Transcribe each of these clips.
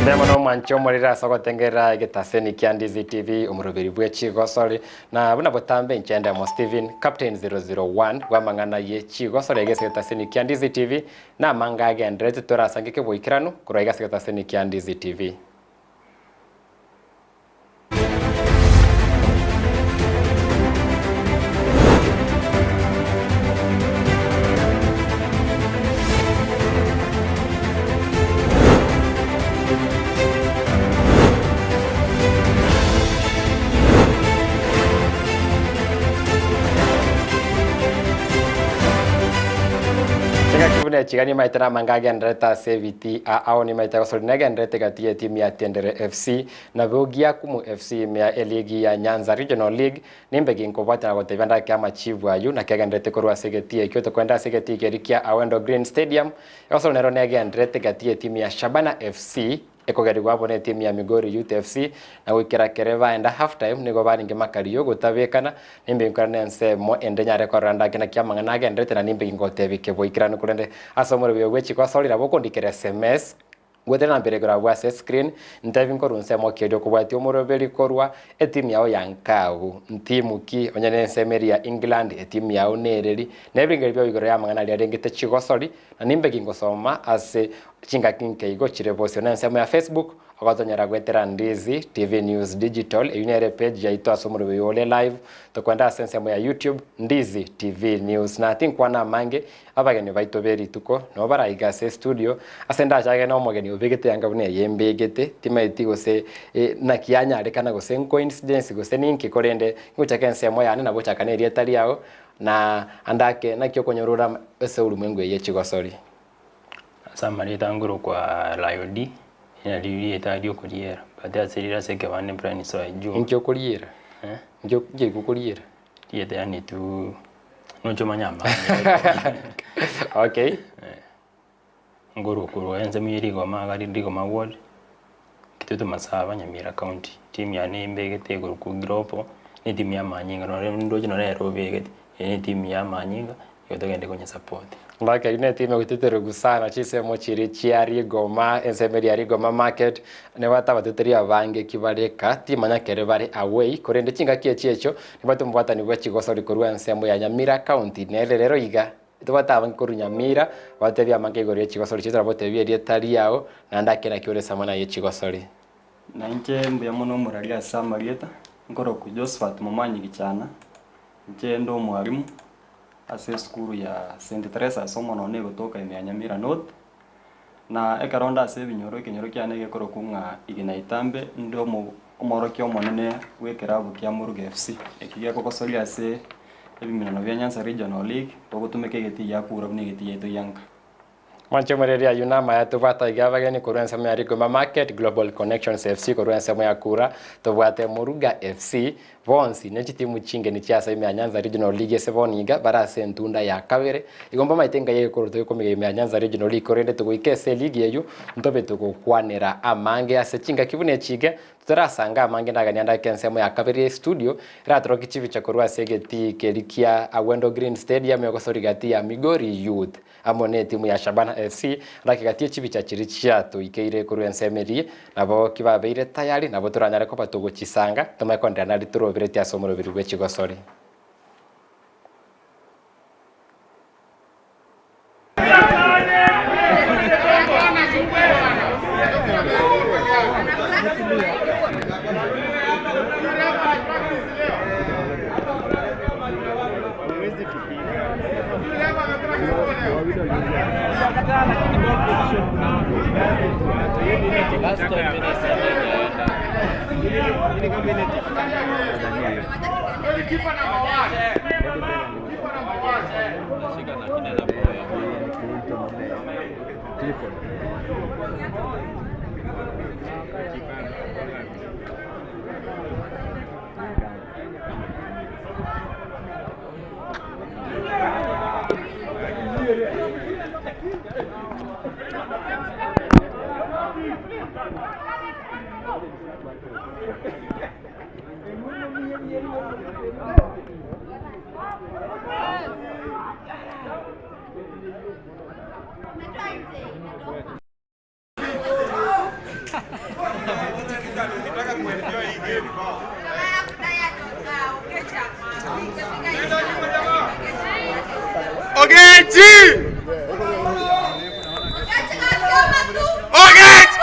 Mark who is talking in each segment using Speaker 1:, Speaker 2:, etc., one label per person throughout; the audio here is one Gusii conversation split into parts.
Speaker 1: Mbuya mono omwanche omorere ase ogotengerera egetaseni kia Ndizi TV omoroberi bwe chigosori na buna botambe inche Ndemo Stephen Captain 001 bw'amang'ana ye chigosori ege ase egetaseni kia Ndizi TV na amanga agenderete torasange keboikeranu korwa iga ase egetaseni kia Ndizi TV. Chingaki buna echiga nimaete namanga agendererete ase ebiti ao nimaete gosori negendererete gati y'etimu ya Tendere FC Na Bogiakumu FC ime ya eligi ya Nyanza Regional League, nimbe ginkobwatia na gotebia ndake amachibu ayio naki agendererete korwa ase egetii ekio tokoenda ase egetii keria kia Awendo Green Stadium. Egosoro nero negendererete gati y'etimu ya Shabana FC ekogerigwa abo netimu ya Migori Youth FC na goikera kere baenda half time nigo barenge makario gotabekana. Nimbe ginkora nensemo ende nyare korora ndake naki amang'ana agendererete na nimbe gingotebia keboikeranu korende ase omorobio bwe chigosori nabo okondikera sms. Goetera na mbere igoro agwo ase escreen, ntebi nkorwa nsemo ki erio okobwatia omoroberi korwa etimu yao ya nkagu. Ntimu ki, onye nensemo eria ya England, etimu yao nereri, na ebirengererio biao igoro y'amang'ana aria arengete chigosori, na nimbe gingosoma ase chingaki nke igo chire bosio nensemo ya Facebook, ogotonyora goetera Ndizi TV News Digital, eyio nere epage yaito ase omoroberi ore live, tokwenda ase ensemo ya YouTube, Ndizi TV News. Na tinkwana amange, Abageni baito be rituko nabo baraiga ase estudio, ase ndachage nomogeni obegete yanga buna eye mbegete, timaeti gose naki yanyarekana gose ncoincidence gose ninki korende ngochaka ensemo yane nabo ochaka na erieta riao na ande ake naki okonyora ore ase orumwengu eye chigosori.
Speaker 2: Ase amarieta nkorokwa Lion nario rieta riokoriera but ase rire ase ekebande Brian Soe Juma.
Speaker 1: Inki okoriera? Inki inki okoriera?
Speaker 2: Rieta yaani tu noche omanye amang'ana.
Speaker 1: Okay.
Speaker 2: Nkorwa korwa ensemo ya Rigoma iga Rigoma ward, Kitutu Masaba, Nyamira county. Team yane mbegete ekorokwa Global, ne etimu ya amanyinga nonye ndoche nonye nere obegete, eye ne etimu ya amanyinga, igo togende konyesupport.
Speaker 1: Mpaka eyio netimu egoteterigwa sana chinsemo chiria chia Rigoma, ensemo eria ya Rigoma market, nebwate abateteri abange ki bare eka, timanya kere bare away, korende chingaki echi echio, nibwate omobwatani bwe chigosori korwa ensemo ya Nyamira county, nere rero iga, tobwate abange korwa Nyamira, batebie amange igoro ye chigosori chiaito nabo otebie erieta riao, naende ake naki ore samwana ye chigosori.
Speaker 3: Na inche mbuya mono omorari ase amarieta, nkorokwa Josephat Momanyi Gichana, inche nde omwalimu. Ase esukuru ya St. Teresa ase omonene egotoka ime ya Nyamira North, na ekero onde ase ebinyoro, ekenyoro kiane gekorokwa ng'a Igina Itambe, nde omo omworokia omonene bw'ekerabu kia Moruga FC, eki gekogosoria ase ebiminano bia Nyanza Regional League, togotumeka egetii gia kura buna egetii giaito gia nka.
Speaker 1: Mwanche omoreri ayio namaya tobwate aiga abageni korwa ensemo ya Rigoma Market, Global Connections FC korwa ensemo ya Kura, tobwate Moruga FC, bonsi ne chitimu chingeni chia ase ime ya Nyanza Regional League ase bono iga bare ase entunda ya kabere. Igo mbamaete enkai egekorwa togekomiga ime ya Nyanza Regional League korende togoika ase eligi eyio ntobe togokwanera amange ase chingaki buna echi iga totarasanga amange ndagania ndake ensemo ya kabere ya estudio eratorokie chibicha korwa ase egetii keria kia Awendo Green Stadium egosori gati ya Migori Youth Amo netimu ya Shabana FC, dakika tie chibicha chiria chiatoikeire korwa ensemo eria, nabo kibabeire tayari, nabo toranyare koba togochisanga, tomanye kondeana nari toroberetie ase omoroberi bwe chigosori.
Speaker 4: Ogechi! Ogechi!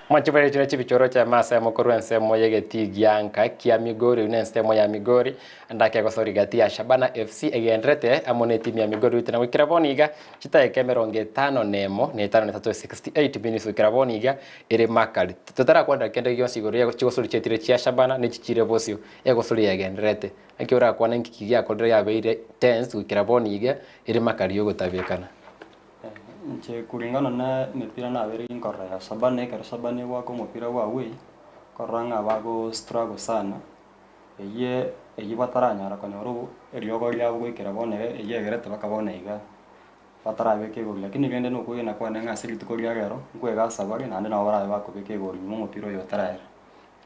Speaker 1: Mwachibare chire chibichoro chia masemo korwa ensemo y'egetii gia nka kia Migori na ensemo ya Migori ndake gosori gati ya Shabana FC egenderete amo na etimu ya Migori Youth na goikera bono iga chidakika emerongo etano na emo na etano na etato 68 minutes goikera bono iga ere makari. Totarakwanera kende gionsi igoro ya chigosori chiaetire chia Shabana na echi chire bosio egosori yagenderete. Naki orakwane nki ki giakorire yabeire tense goikera bono iga ere makari yogotabekana.
Speaker 3: Inche kulingana na emepira nabeire ginkorora ya Shabana ekero Shabana egwaka omopira bwa away, nkorora ng'a bago struggle sana, eyie eyio bataranyara konyora obo eriogo riabo goikera bono iga eyio egerete mpaka bono iga batarabeka egori. Lakini rende na okwegena kwane ng'a ase rituko ria rero, nkwegasa bare naende nabo barabe bakobeka egori nyuma omopira oyo otaraera.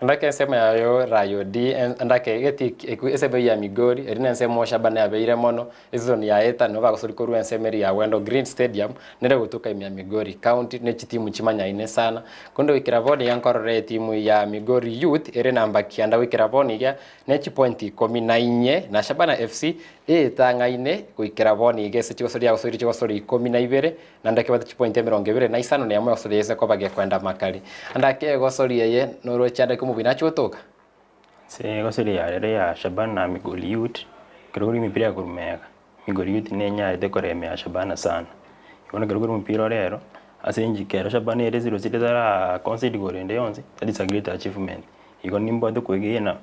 Speaker 1: Ndake ensemo yayo Rayo D, ndake geti ensemo ya Migori, eri nensemo Shabana yabeire mono, eseason yaeta nigo bagosori korwa ensemo eria ya Wendo Green Stadium, nere gotoka ime ya Migori County, ne chitimu chimanyaine sana. Korende goikera bono iga nkorora etimu ya Migori Youth ere namba kianda goikera bono iga ne chipoint ikomi na inye, na Shabana FC etang'aine goikera bono iga ase chigosori yagosoire chigosori ikomi na ibere, Naende ekebate chipointi emerongo ebere na isano na emo egosoria ase koba gekwenda amakari. Naende ake egosoria eye noroche ande komobina ache gotoka.
Speaker 2: Ase egosoria ya rero ya Shabana na Migori Youth, ekero kore emepira ya korwa mega, Migori Youth nenyarete koremea Shabana sana. Bono ekero kore omopira ore ero, ase enchiko ero Shabana ere zero zero etara concede goal ende yonsi, that is a great achievement. Igo nimbwate koegena,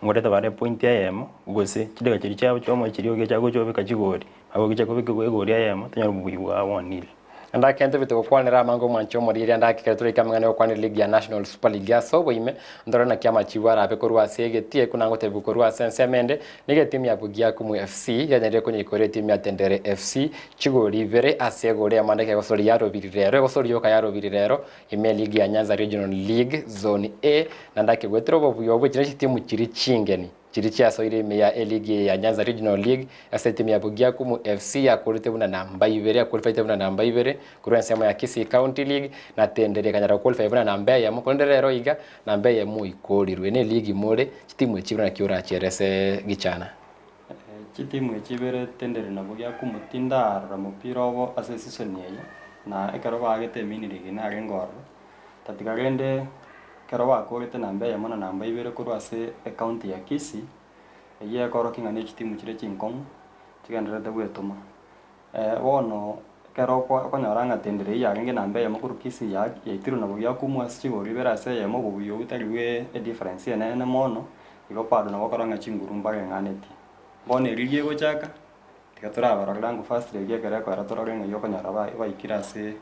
Speaker 2: ngoreta bare epointi eyemo, gose chidakika chiria chiabo chia omochie chiria ogecha gocha obeka chigori, nabo ogecha kobeka egori eyemo, tonyore obobuya bwa one nil.
Speaker 1: Ndake ntebete gokwanera amange omwanchi omoriri ande ake ekero toraike amang'ana y'ogokwanera eligi ya National Super League ase oboime, ntore naki amachibu arabe korwa ase egetie ekio nagotebigwa korwa ase ensemo ende, nigo etimu ya Bugiakumu FC yanyarire konyeikora etimu ya Tendere FC chigori ibere ase egori eyemo ande ekegosori yarobiri rero egosori yoka yarobiri rero ime eligi ya Nyanza Regional League Zone A naende ake goetera obobuya obwo echi ne chitimu chiria chingeni. Chiria chiasoire ime ya eligi eye ya Nyanza Regional League ase etimu ya Bugiakumu FC yakorete buna namba ibere yaqualifaete buna namba ibere korwa ensemo ya Kisii County League na Tendere ekanyara goqualify buna namba eyemo korende rero iga namba eyemo oikorirwe ne eligi more chitimu echi buna naki orachierese gichana.
Speaker 3: Chitimu echi ibere Tendere na Bugiakumu tindarora mopira obo ase esisoni eye na ekero baagete emini league narenge ororo. Tatiga rende ekero bakorete namba eyemo na namba ibere korwa ase ecounty ya Kisii, eyio ekorokia ng'a ne chitimu chire chinkong'u chigendererete gwetoma. Bono ekero okonyora ng'a tendere eyio yarenge namba eyemo korwa Kisii yaitirwe na Bogiakumu ase chigoro ibere ase eyemo obobuya obwo tari bwe edifference enene mono, igo bado nabo okora ng'a chinguru mbareng'anetie. Bono erio riegochaka, tiga torabarorera ango first leg ekero ekoera torore ng'ai okonyora baikire ase.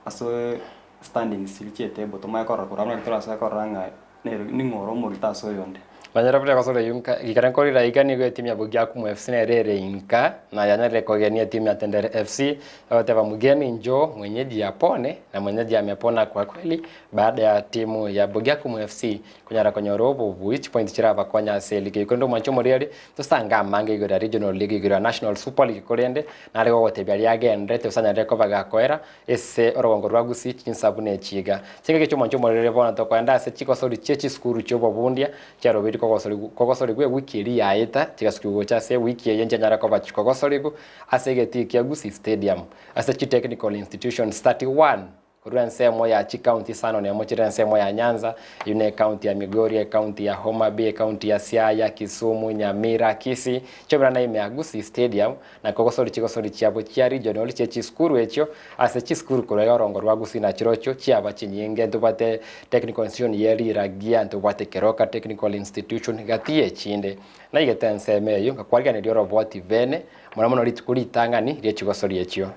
Speaker 3: Ase standings chiria chia etable tomanye korora korwa abwo naki torasoe korora ng'a nere ning'o ore omorito ase oyonde.
Speaker 1: Nanyora buna egosori eyio nka ekero nkorire iga nigo etimu ya Bogiakumu FC nere ere inka na yanyarire kogenia etimu ya Tendere FC egoteba mgeni njoo mwenyeji apone na mwenyeji amepona kwa kweli baada ya timu ya Bogiakumu FC Konyara konyora obobui, chipointi chirabakonye ase eligi eyio. Korende omwancho omoriori, tosange amange igoro ya Regional League, igoro ya National Super League, korende nare gogotebia aria agenderete gose anyarire koba gakoera ase orogongo rwa Gusii chinsa buna echi iga. Chingaki chi'omwancho omoriori bono tokoenda ase chigosori chie chisukuru chi'obobundia chiarobeiri kogosorigwa kogosorigwa ewiki eria yaeta chigasukigwa gocha ase ewiki eye nchianyara koba chikogosorigwa ase egetii kia Gusii Stadium ase chitechnical institutions 31. Korwa ensemo ya chikaunti isano nemo chire ensemo ya Nyanza, eyio ne ekaunti ya Migori, ekaunti ya Homa Bay, ekaunti ya Siaya, Kisumu, Nyamira, Kisii, chioberana ime ya Gusii Stadium, na kogosori chigosori chiabo chia regional chie chisukuru echio ase chisukuru korwa iga orongo rwa Gusii na chirochio chiaba chinyinge. Ntobwate Technical Institution ye Riragia, ntobwate Keroka Technical Institution gati y'echinde. Naigete ensemo eyio ngakwariganeria oroboti bene, mono mono rituko ritang'ani rie chigosori echio.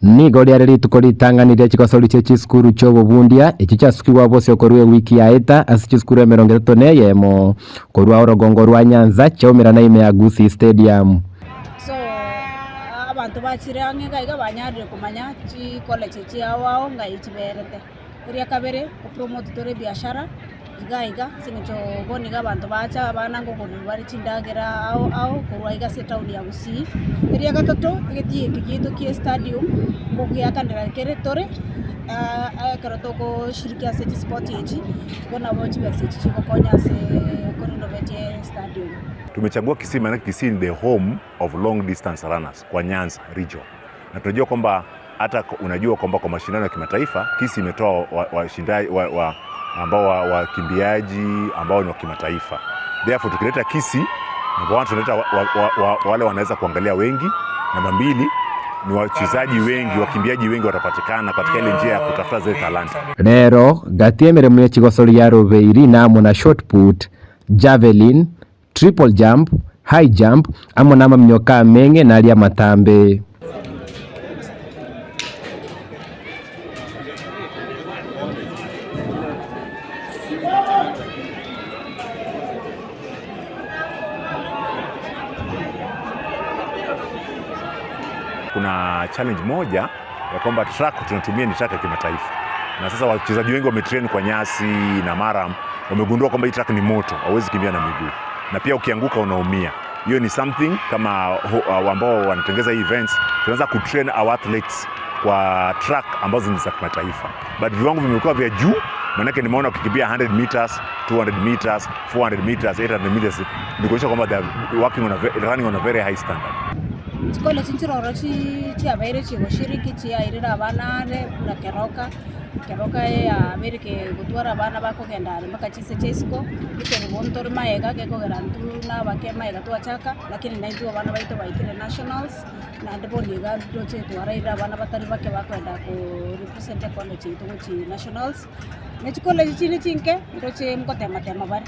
Speaker 4: Nigo riare rituko ritang'ani rie chigosori chie chisukuru chi'obobundia, echio chiasukigwa bosio korwa ewiki yaeta ase chisukuru 31 korwa orogongo rwa Nyanza chiaumerana ime ya Gusii Stadium.
Speaker 5: So abanto bachire ang'e iga iga banyarire komanya chicollege chiao ao ng'ai chiberete. Eria kabere, gopromote tore ebiashara iga iga ase eng'encho bono iga abanto bacha abana ngokorerwa bare chindagera ao ao korwa iga ase etown ya Gusii. Eria gatato, egetii eke giaito kia estadium ngogiakanera kere tore ekero togoshiriki ase chisport echi, igo nabo chibesa echi chigokonya ase korenovate estadium.
Speaker 6: Tumechagua Kisii maanake Kisii ni the home of long distance runners kwa Nyanza region, na tunajua kwamba hata unajua kwamba kwa mashindano ya kimataifa Kisii imetoa washindai wa, wa, ambao wakimbiaji ambao ni wa kimataifa. Therefore tukileta Kisii, namba one tunaleta wale wanaweza kuangalia wengi. Namba mbili ni wachezaji wengi, wakimbiaji wengi watapatikana katika ile njia ya kutafuta zile talanta.
Speaker 4: Rero gati y'emeremo ye chigosori ya robeiri namo na shot put, javelin, triple jump, high jump amo na amaminyoka ameng'e naria amatambe.
Speaker 6: Kuna challenge moja ya kwamba track tunatumia ni track ya kimataifa, na sasa wachezaji wengi wametrain kwa nyasi na maram, wamegundua kwamba hii track ni moto, hauwezi kimbia na miguu, na pia ukianguka unaumia. Hiyo ni something kama ambao wanatengeza hii events, tunaweza kutrain our athletes kwa track ambazo ni za kimataifa, but viwango vimekuwa vya juu, maanake nimeona ukikimbia 100 meters, 200 meters, 400 meters, 800 meters, ni kuonyesha kwamba they are working on a running on a very high standard.
Speaker 5: Chicollege nchiroro chiabeire chigoshiriki chiairire abana are buna Keroka, Keroka yabeire kegotwara abana bakogenda are mpaka chinse chia isiko, ekerubo ntore maega gekogera intwe na abake maega twachaka, lakini naintwe abana baito baikire nationals, naende bono iga ndoche twaraire abana batari bake bakoenda korepresent ecollege yaito gochia nationals, na chicollege chinde chinke ndoche ngotema tema bare.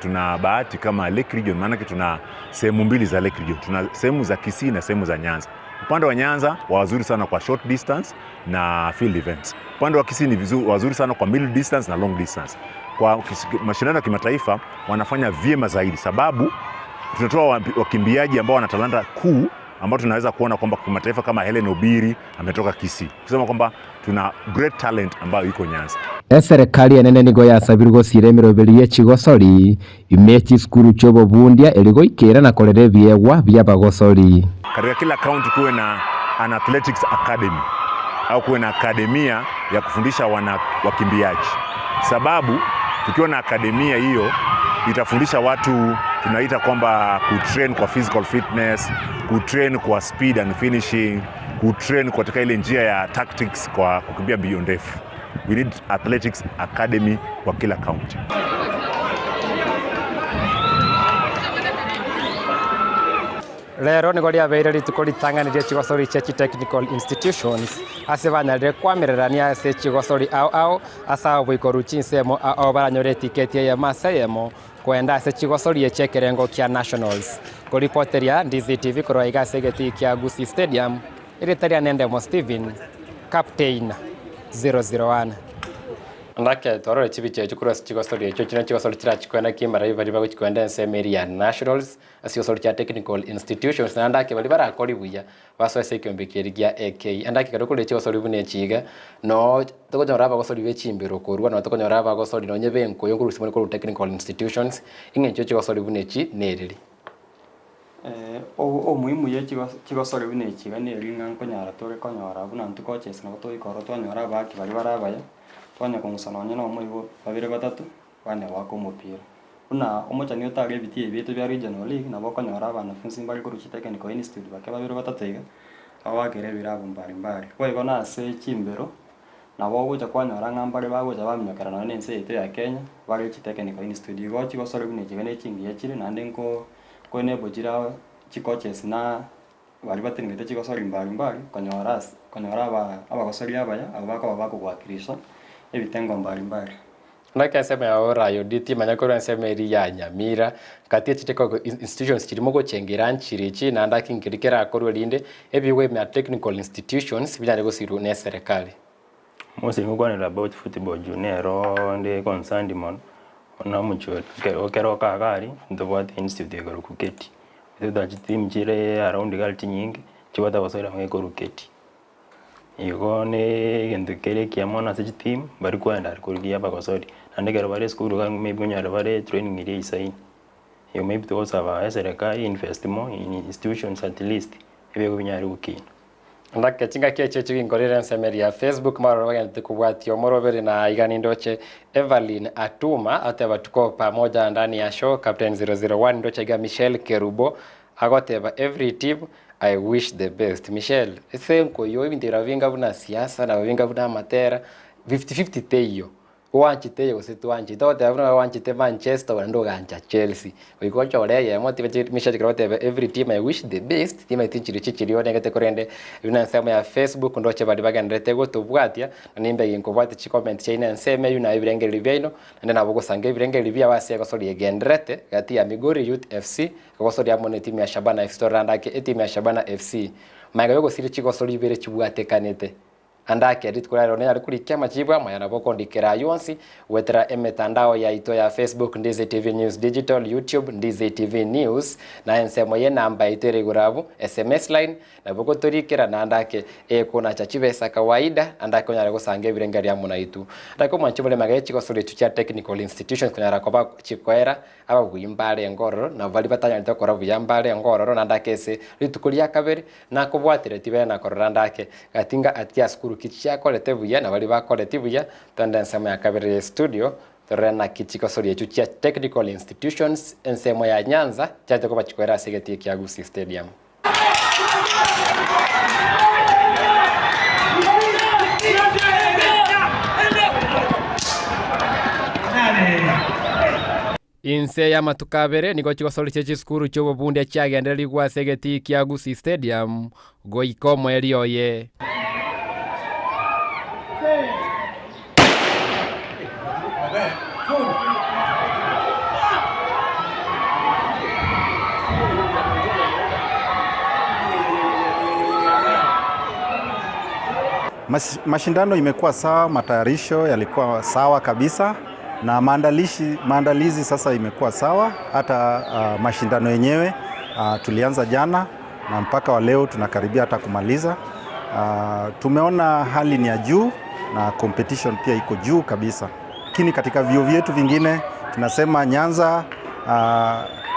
Speaker 6: Tuna bahati kama Lake Region, maanake tuna sehemu mbili za Lake Region. Tuna sehemu za Kisii na sehemu za Nyanza. Upande wa Nyanza wazuri sana kwa short distance na field events. Upande wa Kisii ni wazuri sana kwa middle distance na long distance. Kwa mashindano ya kimataifa wanafanya vyema zaidi, sababu tunatoa wakimbiaji ambao wana talanta kuu ambao tunaweza kuona kwamba kimataifa kama Helen Obiri ametoka Kisii, kusema kwamba tuna great talent ambayo iko Nyanza.
Speaker 4: Eserekari enene nigo yasabirwe gosira emeroberi ye chigosori ime chisukuru chi'obobundia eri goikera na korera ebiegwa bi'abagosori.
Speaker 6: Katika kila county kuwe na an athletics academy au kuwe na akademia ya kufundisha wana wakimbiaji, sababu tukiwa na akademia hiyo itafundisha watu, tunaita kwamba kutrain kwa physical fitness, kutrain kwa speed and finishing, kutrain katika ile njia ya tactics kwa kukimbia mbio ndefu. We need athletics academy kwa kila county.
Speaker 1: Rero nigo riabeire rituko ritang'anirie chigosori chia chi-technical institutions ase banyarire kwamererania ase chigosori ao ao ase oboikoru chinsemo ao ao baranyore etiketi eyemo ase eyemo kwenda ase chigosori echi ekerengo kia nationals. Koripoteria Ndizi TV korwa iga ase egetii kia Gusii Stadium, erieta riane Ndemo Stephen, Captain 001. Ndake twarore chibicha echio korwa ase chigosori echio, chire chigosori chirachikwenda kimara baria bagochikwenda ensemo eria ya nationals ase chigosori chia technical institutions, naende ake baria barakori buya basoe ase ekiombe keria gia AK. Ande ake ekero okorire chigosori buna echi iga, noo tokonyora abagosori be chimbero korwa, nabo tokonyora abagosori nonye be enkoyo nkorusia more korwa technical institutions, eng'encho ya chigosori buna echi nereri.
Speaker 3: Omuhimu ye chigosori buna echi iga neri ng'a nkonyara tore konyora buna intwe coaches nabo togoika ororo twanyora abaaki baria bare abaya, twanya kong'usa nonye na omo igo babere batato, banya goaka omopira. Buna omochani otare ebitii ebi biaito bia regional league, nabo okonyora abanafunsi mbare korwa chitechnical institute bake babere batato iga, bagoakera ebirabu mbari mbari. Boigo na ase chimbero, nabo ogocha kwanyora ng'a mbare bagocha baminyokera nonye na ense yaito ya Kenya, bare chitechnical institute. Igo chigosori buna echi iga na echingiya chire naende nko ko enable chire chicoaches na baria batenenete chigosori mbari mbari, konyora ase konyora aba abagosori abaya abwo bakoba bakogoakirisha ebitengo mbari mbari.
Speaker 1: Naki ensemo ya Orayo DT manya korwa ensemo eria ya Nyamira gati ye chitechnical institutions chiri mogochengera nchiri echi naende aki nkeri kerakorwe erinde ebigwa ime ya technical institutions binyare gosirwa ne eserekari.
Speaker 2: Mostly ngokwanera about football juu nero nde concerned mono, buna omochie oyo ekero oka iga aria, ntobwate institute ekorokwa KETI, totwate chiteam chire around iga aria chinyinge, chibwate abasaria bang'e korwa KETI. Igo na egento kere ekiya mono ase chiteam, baria kwenda aria korigia abagosori, naende ekero bare esukuru iga maybe onyore bare training eria eisaine. Igo maybe togosaba eserekari invest more in institutions at least, ebiegwa binyare gokina.
Speaker 1: Ndake chingaki echio chiginkorire ensemo eria ya Facebook maroro bagenderete kobwatia omoroberi na iga nindoche Everlyn Atuma ateba tuko pamoja ndani ya show Captain 001 ndoche iga Michelle Kerubo agoteba every team I wish the best Michelle ase nkoywo ebinto ebi nabo binga buna siasa nabo binga buna amatera 50-50 teiyo Oanchete eye gose toancheti, ogoteba buna oanchete Manchester naende ogancha Chelsea, goika ochore eyemo tiga message ekero ogoteba every team I wish the best, timanyeti nchiria chichiria onegete korende buna ensemo ya Facebook ndoche baria bagendererete gotobwatia, na nimbe ginkobwatia chicomment chiaino ensemo eywo na ebirengererio biaino, naende nabo ogosanga ebirengererio biao ase egosori egendererete gati ya Migori Youth FC, egosoria amo na etimu ya Shabana FC tororande ake etimu ya Shabana FC magega yogosiria chigosori ibere chibwatekanete. Ande ake rituko riarero nonyare korikia amachibu amaya nabo okondikera ayio onsi goetera emetandao yaito ya Facebook Ndizi TV News Digital, YouTube Ndizi TV News, na ensemo y'enamba yaito ere igoro abwo, SMS line, nabo ogotorikera naende ake ekonacha chibesa kawaida ande ake onyare gosanga ebirengererio amo naitwe. Ande ake omwanchi more magega chigosori echio chia technical institutions konyara koba chikoera ababui mbarenge ororo na baria batanyarete gokora buya mbarenge ororo naende ake ase rituko ria kabere Nakobwatire tibe na korora ndake, gati nga atia sukuru ki chiakorete buya na baria bakoreti buya, twende ensemo ya kabere ye studio torore naki chigosori echio chia technical institutions ensemo ya Nyanza chiacha koba chikoera ase egetii kia Gusii Stadium. Inse y'amatuko abere nigo chigosori chie chisukuru chi'obobundia chiagendererigwe ase egetii kia Gusii Stadium goika omoerio oye.
Speaker 7: Mashindano imekuwa sawa, matayarisho yalikuwa sawa kabisa na maandalizi, maandalizi sasa imekuwa sawa. Hata mashindano yenyewe tulianza jana na mpaka wa leo tunakaribia hata kumaliza. Tumeona hali ni ya juu na competition pia iko juu kabisa, lakini katika vyuo vyetu vingine tunasema Nyanza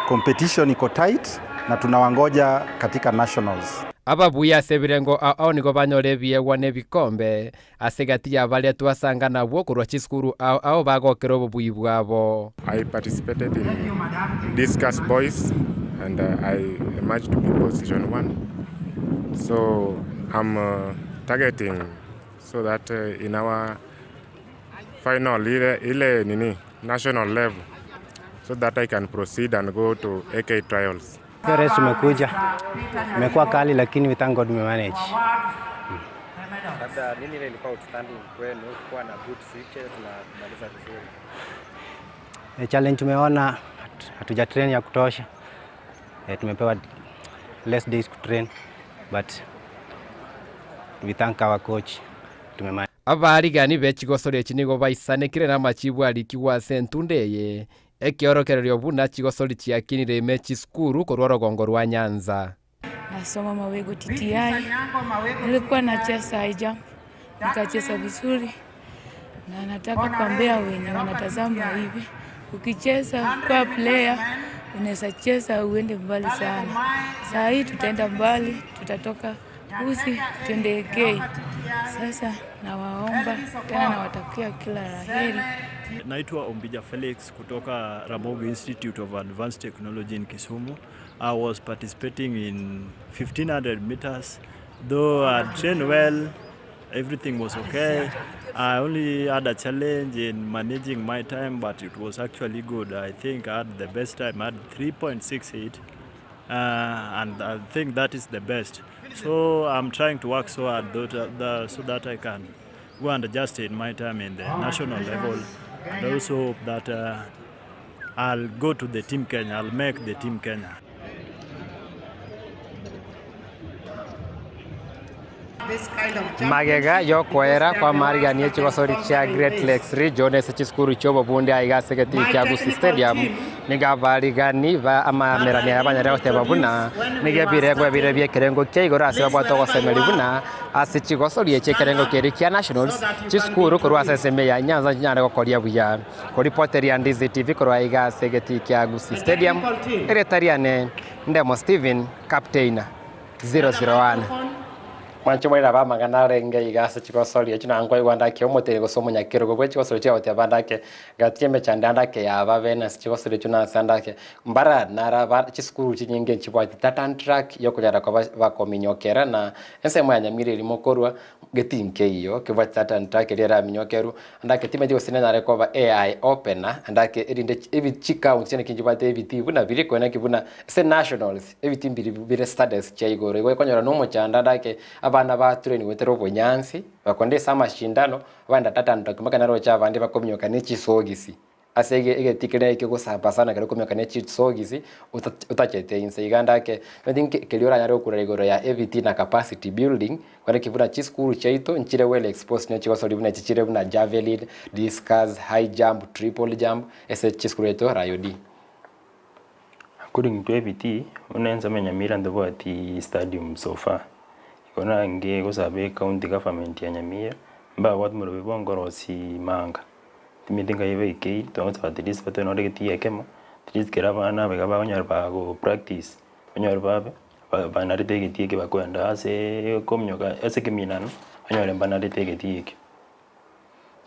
Speaker 7: competition iko tight na tunawangoja katika nationals.
Speaker 4: Ababuya ase ebirengo ao ao nigo banyore ebiegwa na ebikombe, Ase egati ya baria twasanga nabwo korwa chisukuru ao ao bagokera obobui bwabo.
Speaker 8: I participated in discus boys and I emerged to be position one. So I'm targeting so that in our final ile, ile nini national level so that I can proceed and go to AK trials.
Speaker 9: Hiyo race tumekuja imekuwa kali, lakini we thank God we manage.
Speaker 1: Labda nini ile ilikuwa outstanding kwenu kuwa na good switches na kumaliza vizuri?
Speaker 9: E, challenge tumeona hatuja train ya kutosha. E, tumepewa less days to train but we thank our coach tumemanage.
Speaker 4: Abaarigani be chigosori echi nigo baisanekire namachibu arikigwe ase entunda eye, ekiorokererio buna chigosori chiakinire ime chisukuru korwa orogongo rwa Nyanza.
Speaker 10: Nasoma Mawego TTI. Nilikuwa nacheza high jump, nikacheza vizuri, na nataka kuambia wenye wanatazama hivi, ukicheza kwa player unaweza cheza uende mbali sana. Saa hii tutaenda mbali, tutatoka Gusii twende K. Sasa nawaomba tena, nawatakia kila la heri.
Speaker 11: Naitwa Ombija Felix kutoka Ramogi Institute of Advanced Technology in Kisumu. I was participating in 1500 meters. Though I trained well, everything was okay. I only had a challenge in managing my time, but it was actually good. I think I had the best time. I had 3.68, and I think that is the best. So I'm trying to work so hard so that I can go and adjust in my time in the national level, and also hope that I'll go to the Team Kenya, I'll make the Team Kenya.
Speaker 1: Magega yokoera kwa mariganie chigosori chia Great Lakes Region ase chisukuru chia obobunde aiga ase egetii kia Gusii Stadium nigo abarigani ba amamerani aya banyare goteba buna nigo ebirengo ebire bia ekerengo kia igoro ase babwate ogosemeria buna ase chigosori echi ekerengo keria kia nationals chisukuru korwa ase ensemo ya Nyanza nchinyare gokoria buya. Koripoteria Ndizi TV korwa aiga ase egetii kia Gusii Stadium erieta riane Ndemo Stephen Captain 001. Mwanche moira b'amang'ana arenge iga ase chigosori echio, na nkoigwa ndake omoteri gose omonyakerogo bwe chigosori chiagoteba ndake, gati emechando andake yababe nase chigosori echio nase andake mbara nara chisukuru chinyinge nchibwate tartan track yokonyara koba bakominyokera na ensemo ya Nyamira erimo korwa geti nkeiyo kebwate tartan track eria eraminyokerwe andake timanyeti gose nenyare koba eye opener andake erinde ebi chikaunti chiane nchibwate ebitii buna biria korende naki buna ase nationals ebitii mbiri bire studies chia igoro igo okonyora na omochando andake abana ba train goetera obonyansi bakonde ase amashindano abande tartan track mpaka naroche abande bakominyoka ne chisogisi. Ase egetii keria kegosamba sana ekero okominyoka ne chisogisi otachete inse. Iga ndake I think keria oranyare gokurera igoro ya ebitii na capacity building kore ki buna chisukuru chiaito nchire well exposed ne chigosori buna echi chire buna javelin, discus, high jump, triple jump ase chisukuru chiaito rayo di.
Speaker 2: According to ebitii, buna ensemo ya Nyamira ntobwati stadium so far, igo nange gosaba ecounty government ya Nyamira, mbabwate omorobio bwa nkorosia manga. Timanyeti nkai baikeire, twagosaba at least batoe nonye egetii ekemo, at least kera abana aba iga bakonyora bago practice, banyore babe banarete egetii eke bakoenda ase okominyoka ase ekeminano, banyore mbanarete egetii ekio.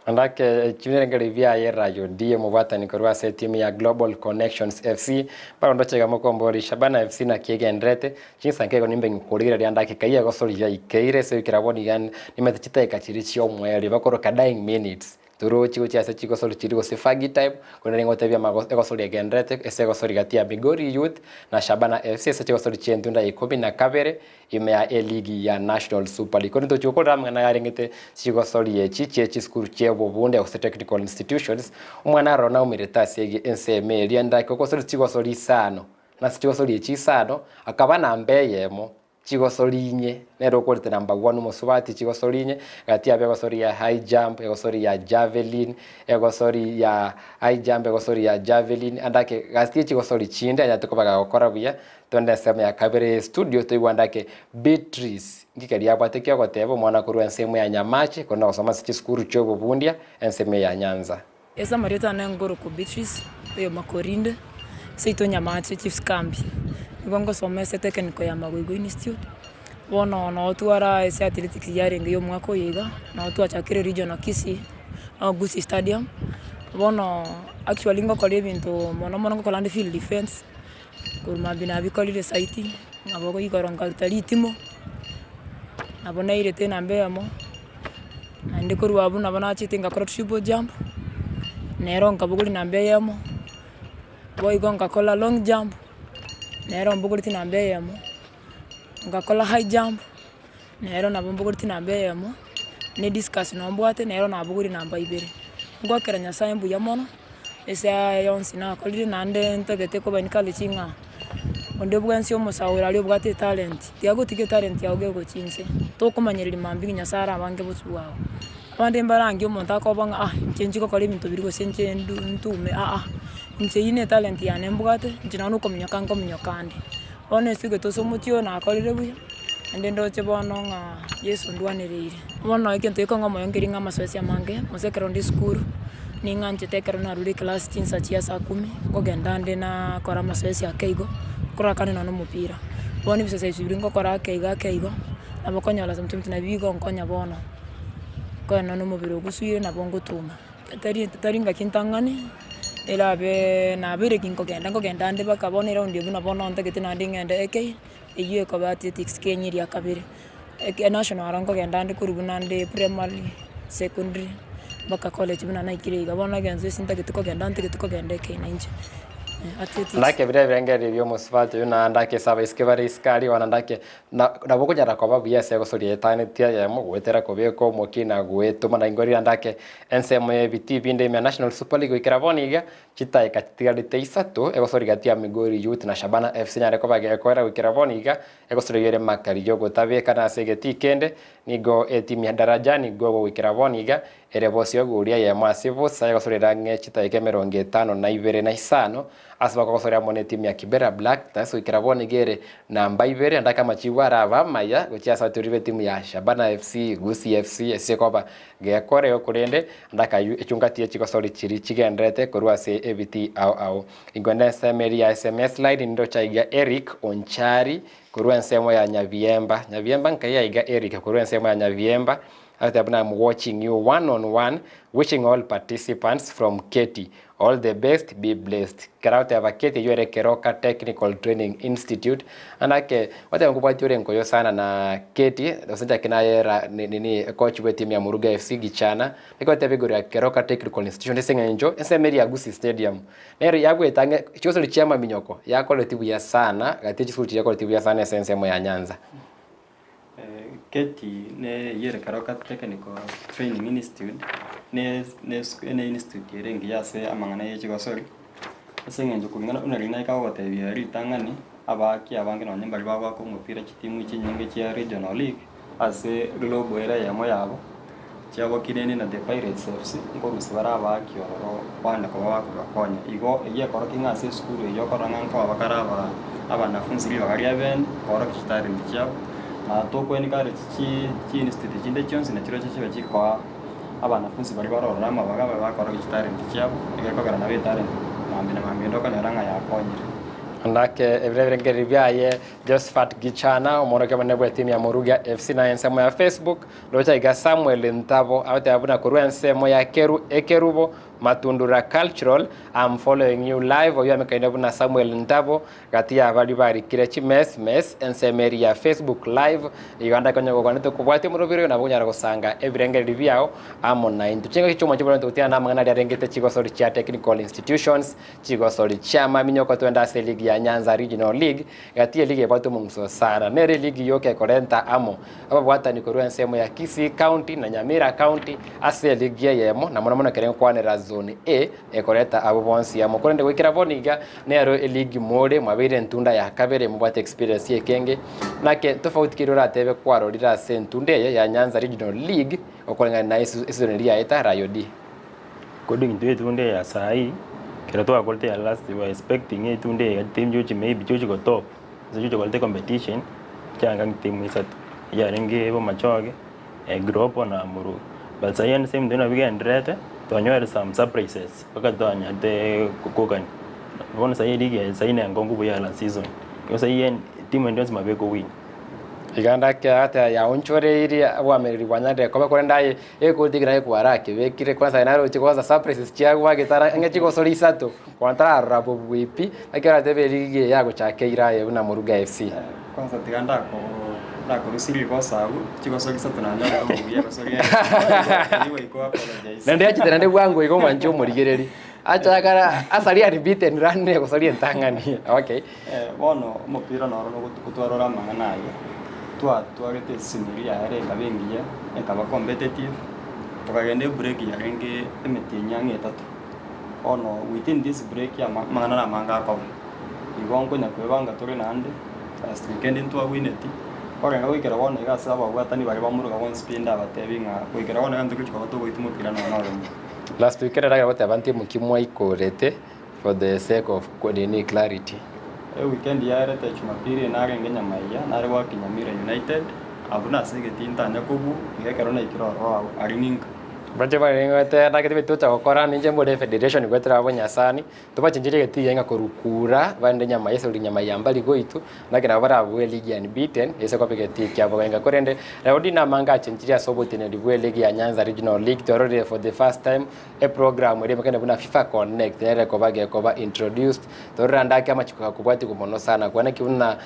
Speaker 1: Naende ake chibirengererio biaye Rayo D omobwatani korwa ase etimu ya Global Connections FC barondoche iga mokombori Shabana FC naki egenderete chinsa nkeigo nimbe ng'ikorigereria ndakika eyio egosoria yaikeire ase goikera bono iga nimanyete chidakika chiria chi'omoerio bakoroka dying minutes torochi gochia ase chigosori chiria gose Fergie time korende ningotebia egosori egenderete ase egosori gati ya Migori Youth na Shabana FC ase chigosori chi'entunda ya ikomi na kabere ime ya eligi ya National Super League. Korende tochia gokorera amang'ana ayarengete chigosori echi chie chisukuru chi'obobunde gose technical institutions, omwana aroro naumerete ase ensemo eria ndake ogosori chigosori isano, na ase chigosori echi isano akaba namba eyemo chigosori inye nere okorete number one omosubati chigosori inye, gati yabo egosori ya high jump, egosori ya javelin, egosori ya high jump, egosori ya javelin, andake gati ye chigosori chinde anyarete koba gagokora buya. Twende ensemo ya kabere ye studio toigwande ake Beatrice nki keria abwate kiogoteba omwana korwa ensemo ya Nyamache korende ogosoma ase chisukuru chia obobundia ensemo ya Nyanza.
Speaker 12: Ase amarieta ane nkorokwa Beatrice oyo Makorinde, seito Nyamache Chiefs Kambi. Nigo ngosoma ase technical ya Magoigo Institute, bono noo twara ase athletics yarenge ya omwaka oyo iga, noo twachakire regional Kisii, noo Gusii Stadium, bono actually ngokora ebinto mono mono ngokora ande field defence. Korwa mambia nabikorire saiti, nabo igoro nkaruta ritimo, nabo nairete enamba eyemo, naende korwa abwo nabo nachete ngakora triple jump, nero nkabogoria namba eyemo, boigo ngakora long jump, nero mbogoretie namba eyemo, ngakora high jump, nero nabo mbogoretie namba eyemo, na ediscuss nabo mbwate nero nabogoria namba ibere. Ngoakera Nyasaye mbuya mono, ase aya yonsi nakorire naende ntagete koba encourage ng'a onde bwensi omosaore aria obwate etalent, tiga gotiga etalent yago gegochia inse, tokomanyereria mambia ng'a Nyasaye arabange bosio bwao. Abande mbarange omonto akoba ng'a ah inche nchigokora ebinto biria gose inche ndu ntume aa, inche eyio na etalent yane mbwate, inche nonye na okominyoka nkominyoka ande. Bono ase egento ase omochie oyo nakorire buya. Naende ndoche bono ng'a Yeso ondwanereire. Bono egento gekong'a omoyo nkeri ng'a amasoesi amange, gose ekero nde esukuru, ning'anchete ekero narure eclass chinsa chia saa kumi, nkogenda nde nakora amasoesi ake igo, nkorora kande nonye na omopira. Bono ebisoesi ebi biria nkokora ake igo ake igo, nabo okonyora sometimes nabio bigonkonya bono, nkoenda na omobere ogosuire nabo ngotuma. Tari tari ngaki ntang'ani, erabe nabeire ginkogenda nkogenda nde mpaka bono eroundi eye buna bono ntagete naende ng'ende ekeire, eywo ekoba athletics kenya eria kabere. Eke national aro nkogenda nde korwa buna nde primary, secondary, mpaka college buna naikire iga. Bono egento ase ntagete kogenda ntagete kogenda ekeina inche, athletics.
Speaker 1: Ndake biria ebirengererio bia omosubati oyio naende ake ase abaiseke bare isiko aria bono ndake na nabo okonyara koba buya ase egosoria etanetie eyemo goetera kobeka omokia na goetoma na ingo riria ndake ensemo ya ebitii binde ime ya National Super League goikera bono iga chidakika chitigarete isato egosoria gati ya Migori Youth na Shabana FC enyare koba gekoera goikera bono iga egosoria ere makari yogotabeka na ase egetii kende nigo etimu ya Daraja nigo goikera bono iga Ere bosio eguuri eyemo ase bosa egosorera ang'e chitaika 52 na isano, ase bakogosoria amo netimu ya Kibera Black Stars goikera bono iga ere namba ibere naende ake amachibu arabe amaya gochia ase abatureri b'etimu ya Shabana FC, Gusii FC ase koba gekoreo korende naende akayio echungati ye chigosori chiria chigendererete korwa ase ebitii ao ao. Inkwende ensemo eria ya sms line nindoche aiga Eric Onchari korwa ensemo ya Nyabiemba, Nyabiemba nkai aiga Eric korwa ensemo ya Nyabiemba. Agateba buna am watching you one on one wishing all participants from Keti all the best be blessed. Kera agoteba Keti eywo ere Keroka Technical Training Institute naende ake goteba nkobwatia ore nkoyo sana na Keti gose nchake naye ra nini coach bwe team ya Muruga FC Gichana naki goteba igoro ya Keroka Technical Institution ase eng'encho ensemo eria ya Gusii Stadium nero yagwete ang'e chigosori chia amaminyoko yakoreti buya sana gati ye chisukuru chiria yakoreti buya sana ase ensemo ya Nyanza.
Speaker 3: Keti ne eyio ere Keroka Technical Training Institute, ne ne institute ere engiya ase amang'ana ye chigosori, ase eng'encho kulingana buna riria naika gogotebia ritang'ani, abaaki abange nonye mbaria bagoaka omopira chitimu chinyinge chia regional league, ase global ere eyemo yabo, chiabo Kineni na The Pirates FC, nkorusia bare abaaki ororo bande koba bakobakonya. Igo eyio ekorokia ng'a ase esukuru eyio okorora ng'a nkoba bakare aba abanafunsi ribaga ria bene, koorokia chitalent chiabo, na toko encourage chi chi institute chinde chionsi nachirochio chibe chikoa abanafunsi baria bare ororo amabaga babe bakorokia chitalent chiabo, egekogera nabo etalent mambia na mambia onde okonyora ng'a yakonyire.
Speaker 1: Ndake ebire ebirengererio biaye Josephat Gichana, omworokia omonene bw'etimu ya Murugia FC na ensemo ya Facebook, Roche iga Samuel Ntabo agoteba buna korwa ensemo ya Keru Ekerubo Matundura Cultural am following you live oyio amekaine buna Samuel Ntabo gati ya baria barikire chimesmes ensemo eria ya Facebook live igo ande konya gokwanete kobwatia omorobiri oyo nabo okonyara gosanga ebirengererio biao amo naintwe. Chingaki chi'omochie bono togotiana namang'ana aria arengete chigosori chia Technical Institutions Chigosori chi'amaminyoko twende ase eligi ya Nyanza Regional League, gati y'eligi ebwate omong'uso sana. Nere eligi yoka ekorenta amo ababwatani korwa ensemo ya Kisii County na Nyamira County ase eligi eyemo na mono mono ekero egokwanera Zone A ekoreta abwo bonsi amo. Korende goikera bono iga nero eligi more mwabeire entunda ya kabere mobwate experience ekenge. Nake tofauti ki oratebe kwarorire ase entunda eye ya Nyanza Regional League okoreng'ania na esizoni eria yaeta Rayo D?
Speaker 2: According to etunde eye ya saii, ekero twakorete ya last we were expecting etunde eye team chiochi maybe chiochi go top, gose chiochi koreta ecompetition, chianga ng'a team isato, yarenge Bomachoge, Gropo na Muruga. But saii ande same nabo bigendererete, twanyorire some surprises mpaka twanyarete gokogania. Bono saii eligi eye saii na enkongu buya ya last season, igo saii team ende yonsi nabo ekowin.
Speaker 1: Iga ndake ata yaonchoreirie obwamereri bwanyarire koba korende aye egekoti kerabe kwarakebekire kwanza aye naroche kwanza surprises chiago gwagetara ang'e chigosori isato bono tararora bobui pi naki oratebe erigi eye yagochakeire aye buna Moruga FC.
Speaker 3: Kwanza tiga ndako ndakorusia rigoso agwo chigosori isato nanyorete omobuya egosori eyemo eywo goika o apologize.
Speaker 1: Naende yachete naende bwango iga omwanche omorigereri achakara asaria unbeaten run egosori entang'ani okay.
Speaker 3: Bono omopira noro nogotwarora amang'ana aya, twatwarete eseseni eria yaye ekaba engiya, ekaba competitive, tokagenda ebreak yarenge emetienyi ang'e etato. Bono within this break amang'ana namange akoba, igo nkonya kwebanga tore naende, last weekend ntwawineti, korende goikera bono iga ase ababwatani baria bamoruga bonsi pi ndabatebi ng'a goikera bono iga ntogochi koba togoitwa omopira nonya noromo.
Speaker 1: Last weekend ndagera goteba ntimu ki mwaikorete For the sake of nini clarity.
Speaker 3: Eweekend yaerete Jumapili narenge Nyamaiya nare goaka Nyamira United abwo nase egetii ntanya kobua iga ekero naikire ororo abwo aria ninka.
Speaker 1: Mbache bareng'ete naki tibetocha gokora ninche mbore efederation goetera abwo Nyasani, tobachencherie egetii ng'a korwa kura bande nyama yeso ri nyama ya mbari goitu, naki nabo barabue ligi unbeaten ase koba egetii kiabo genka. Korende Daudi namange achenchirie ase oboteneneri bwe ligi ya Nyanza Regional League twarorire for the first time eprogram eria emanyekane buna FIFA Connect nere ekoba gekoba introduced torore ande ake amachiko gakobwatigwa mono sana kwanaki buna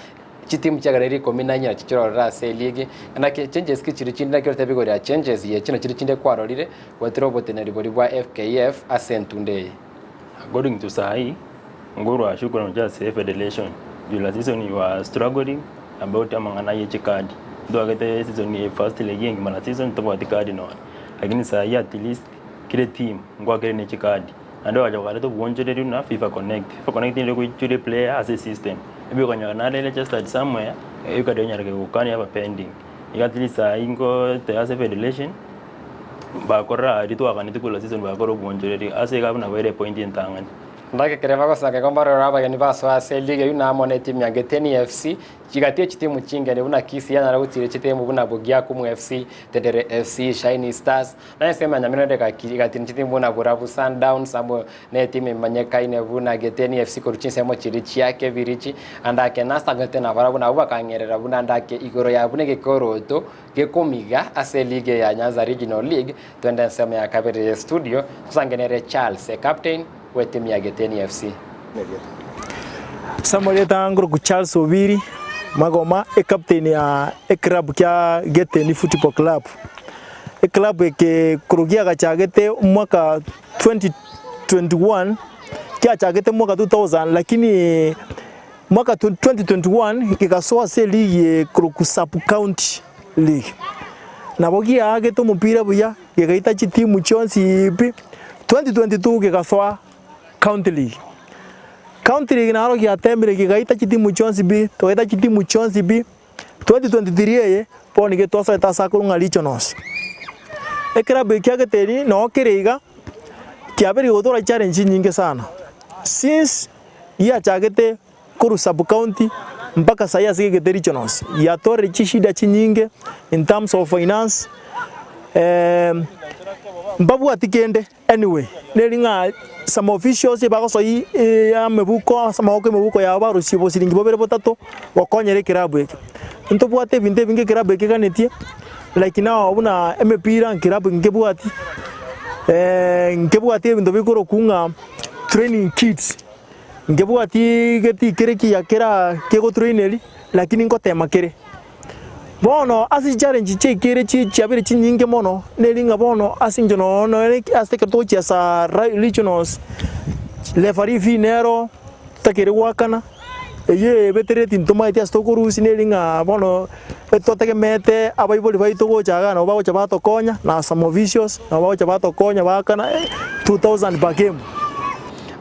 Speaker 1: Chitimu chiagareri ikomi na inye nachio chirorere ase eliegi, naki changes ki chiria chinde naki orotebe igoro ya changes ye chino chiria chinde kwarorire goetera oboteneneri boria bwa FKF ase entunda eye.
Speaker 2: According to sahi, nkorwa shukrani gochia ase federation, juu last season we were struggling about amang'ana ye chikadi, ntwagete season eye first leg engima last season tobwati kadi nonya, lakini sahi at least kera eteam ngoakere ne chikadi. Naende bagacha bakareta obwoonchoreria buna Fifa Connect. Fifa Connect nigo ekoichora eplayer ase esystem, ebe okonyora nare registered somewhere, ekadi onyare kegokania yaba pending. Iga at least saii ngoteba ase federation, bakorora aria twaganeti korwa season bakore obwoonchoreria ase iga buna baire epoint entang'ani.
Speaker 1: Ndake keria bagosanga igo mbarore abageni basoa ase eligi eyio na amo netimu ya Geteni FC, Chigatia chitimu chingeni buna Kisii yanyara gotiira chitimu buna Bogiakumu FC, Tendere FC, Shine Stars, Na ensemo ya nyamira ende egatiina chitimu buna Burabu Sundowns amo netimu emanyekaine buna Geteni FC korwa chinsemo chiria chia Kebirichi. Andake nasangete nabarabwo nabwo bakang'erera buna ndake igoro ya buna egekoroto gekomiga ase eligi eye ya Nyanza Regional League. Twende ensemo ya kabere ye studio tosange nere Charles ecaptain bw'etimu ya Geteni FC.
Speaker 13: Samuel Etangoroku Charles Obiri Magoma ecaptain ya eclub kia Geteni Football Club. Eclub eke korwa kiagachagete omwaka 2021, kiachagete mwaka 2000 lakini mwaka 2021 gegasoa ase eligi ekorokwa sub county league. Nabo giaagete omopira buya, gegaita chitimu chionsi pi, 2022 gegasoa county league. County league naro giatemire gegaita chitimu chionsi pi, togaita chitimu chionsi pi. 2023 eye bono nigo twasoete ase akorwa ng'a regionals. Eklabu eke kia Geteni noo kere iga, kiabeire gotora challenge chinyinge sana. Since giachagete korwa sub county mpaka sahi ase gegete regionals, giatorire chishida chinyinge in terms of finance, mbabwati kende. Anyway, neri ng'a some officials ebagosoi amebuko ase amaboko emebuko yabo barusie bosiringi bobere botato gokonyera ekerabu eke. Ntobwate ebinto ebinge ekerabu eke eganetie, like now buna emepira nkerabu nkebwati, nkebwati ebinto bikorokwa ng'a training kits, nkebwati getii kere kiya kera kegotraineri lakini ngotema kere. Bono ase chichallenge chiaikire chi chiabeire chinyinge mono, neri ng'a bono ase eng'encho nonya nere ase ekero togochiesa regionals, referee fee nero totakeire goakana, eyio ebetereti ntomaeti ase tokorusia neri ng'a bono etotegemeete abaibori baito gocha igaa nabo bagocha batokonya, na some officials nabo bagocha batokonya baakana 2000 per game.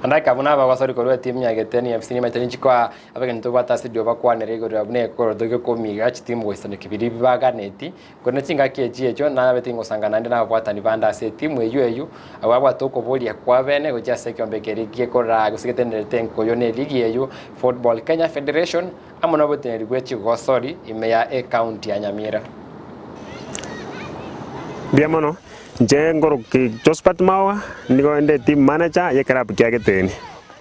Speaker 1: Andake buna abagosori korwa etimu ya Geteni FC nimaete ninchi koa Abageni tobwate ase erio bakwanere igoro ya buna egekoroto gekomiga chitimu goisaneka biria bibaganeti, korende chingaki echi echio nabete ingosanga naende nababwatani bande ase etimu eyio eyio, abwo babwate okoboria kwabene gochia ase ekeombe keria gekoraa gose getenenerete enkoyo ne eligi eyio Football Kenya Federation amo noboteneneri bwe chigosori ime ya ecounty ya Nyamira.
Speaker 8: Mbuya mono, inche nkoroki Josphat Maoga, nigo inde team manager y'ekerabu kia Geteni.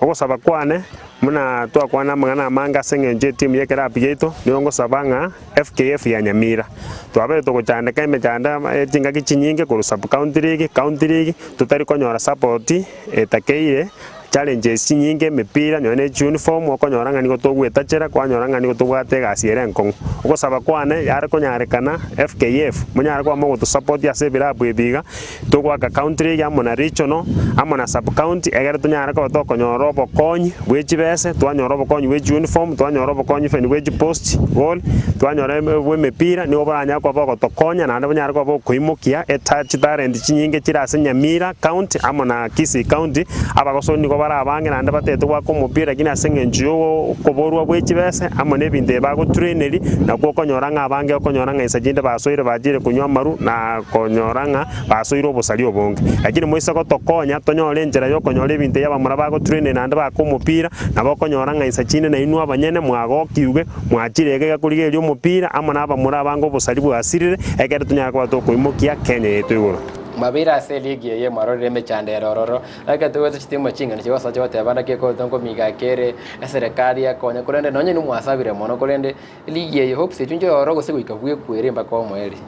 Speaker 8: Ogosaba kwane, buna twakwana amang'ana amange ase engencho y'etimu y'ekerabu giaito, nigo ngosaba ng'a FKF ya Nyamira twabeire togochandeka emechando ye chingaki chinyinge korwa sub county league, county league, totari konyora support etakeire, challenges chinyinge, emepira nonya ne chiuniform okonyora ng'a nigo togwetachera kwanyora ng'a nigo tobwate egasi ere enkong'u. Ogosaba kwane yare konyarekana FKF monyare koba mogotosupport ase ebirabu ebi iga, Togoaka county league amo na regional, amo na sub county, egere tonyare koba tokonyora obokonyi bwe chibese, twanyora obokonyi bwe chiuniform, twanyora obokonyi even bwe chipost goal, twanyora bwe emepira, nigo boranyare koba bogotokonya naende bonyare koba bokoimokia eta chitalent chinyinge chire ase Nyamira county amo na Kisii county, abagosoni nigo bare abange naende batagete goaka omopira lakini ase eng'encho ya okoborwa bwe chibese amo na ebinto ebi bagotraineria, nakwo okonyora ng'a abange okonyora ng'a insa chinde basoire bachire konywa amaru na. Konyora ng'a basoire obosaria obonge. Lakini moise gotokonya tonyore enchera y'okonyora ebinto ebi abamura bagotrainera naende baake omopira, nabo okonyora ng'a insa chinde nainwe abanyene mwagokigwe, mwachire iga iga korigereria omopira amo na abamura abange obosaria bwasirire, ekero tonyare koba tokoimokia Kenya yaito igoro.
Speaker 1: Mwabeire ase eligi eye mwarorire emechando ere ororo, na ekero togoeta chitimu ching'eni chigosoa chigoteba naki ekoretwa nkomiga kere eserekari ekonye korende nonye inwe mwasabire mono korende eligi eye hopes echio nchire ororo gose goika bwekwere mpaka omoerio.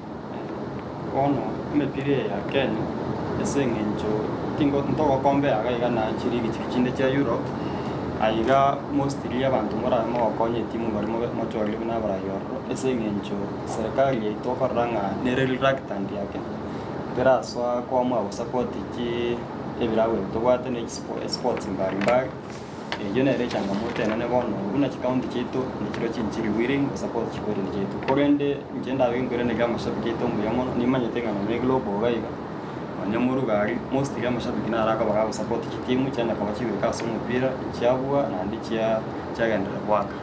Speaker 3: Bono emepira eye ya Kenya ase eng'encho tingo ntogokombea iga iga na chiligi chiria chinde chia Europe, aiga mostly abanto morabe mogokonya etimu baria mobe mochorire buna abarai ororo ase eng'encho serikali yaito okorora ng'a nere reluctant ake, terasoa koamua gosupport chi ebirabu ebi tobwate na echispo esports mbari mbari. Eyio nere echangamoto enene bono, buna chicounty chiaito nachirochio nchiri willing gosupport chikorende chiaito. Korende inche ndabe nkoiraneria amashabiki aito mbuya mono, nimanyete ng'a nonye global iga iga, nonye moruga aria, mostly amashabiki naro akoba gagosupport chitimu chianya koba chigoika ase omopira, chiabua naende chia chiagenderera goaka.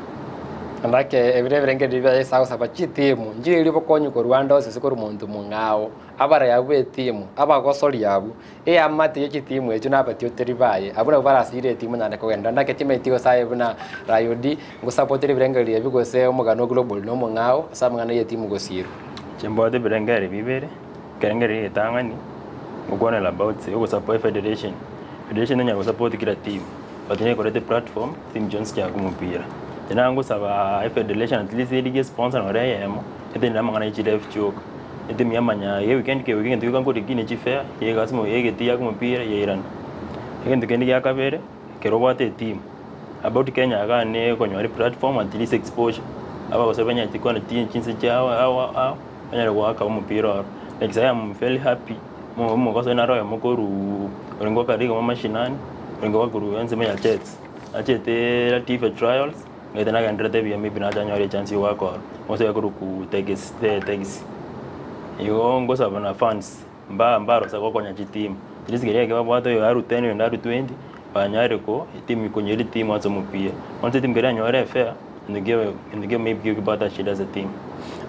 Speaker 1: Nake ebiro ebirengererio biaye ase agosaba chitimu, nchirerie obokonyi korwa ande onsi ase korwa monto mong'ao, abarai abwo b'etimu, abagosori abwo, Eamate ye chitimu echio nabatioteri baye, abwo nabwo barasire etimu nyare kogenda. Ndake timanyeti gose aye buna Rayodi ngosapotere ebirengererio ebi gose omogano o Global nomong'ao ase amang'ana y'etimu gosirwa.
Speaker 2: Inche mbwate ebirengererio bibere, ekerengererio egetang'ani, ngokwanera about ogosupport efederation, federation tonyara gosupport kera team, but nekorete platform team chionsi chiake omopira. Inche nagosaba efederation at least erigie esponsor nore eyemo, etenene amang'ana ya chiref chioka. Etimu yamanya eye weekend ke wiki egento gioka nkoriki ne chifare ya egasi ya egetii ya omopira yairana. Egento kende gia kabere, ekero obwate etimu, about Kenya igaa ne okonyora eplatform at least exposure, abagosori banyarete kwana chi chinse chiabo ao ao, banyare goaka omopira oro. Like sai am very happy, omo omogosori naro oyomo koruuuu orenge goaka rigoma mashinani, orenge goaka korwa ensemo ya Chelsea, achete Latifa trials. Omanyete nagenderete buya maybe nacha nyore echance ya goaka oro, gose ekorokwa tegesi tegisi. Igo ngosaba na fans, mba mbarosa gokonya chitimu, at least keria eke babwate oyo arue ten oyonde arue twenty, banyare ko etimu konyora etimu ase omopira. Once etimu keria yanyora efair, nigeo nigeo maybe kebwata shida ase etimu.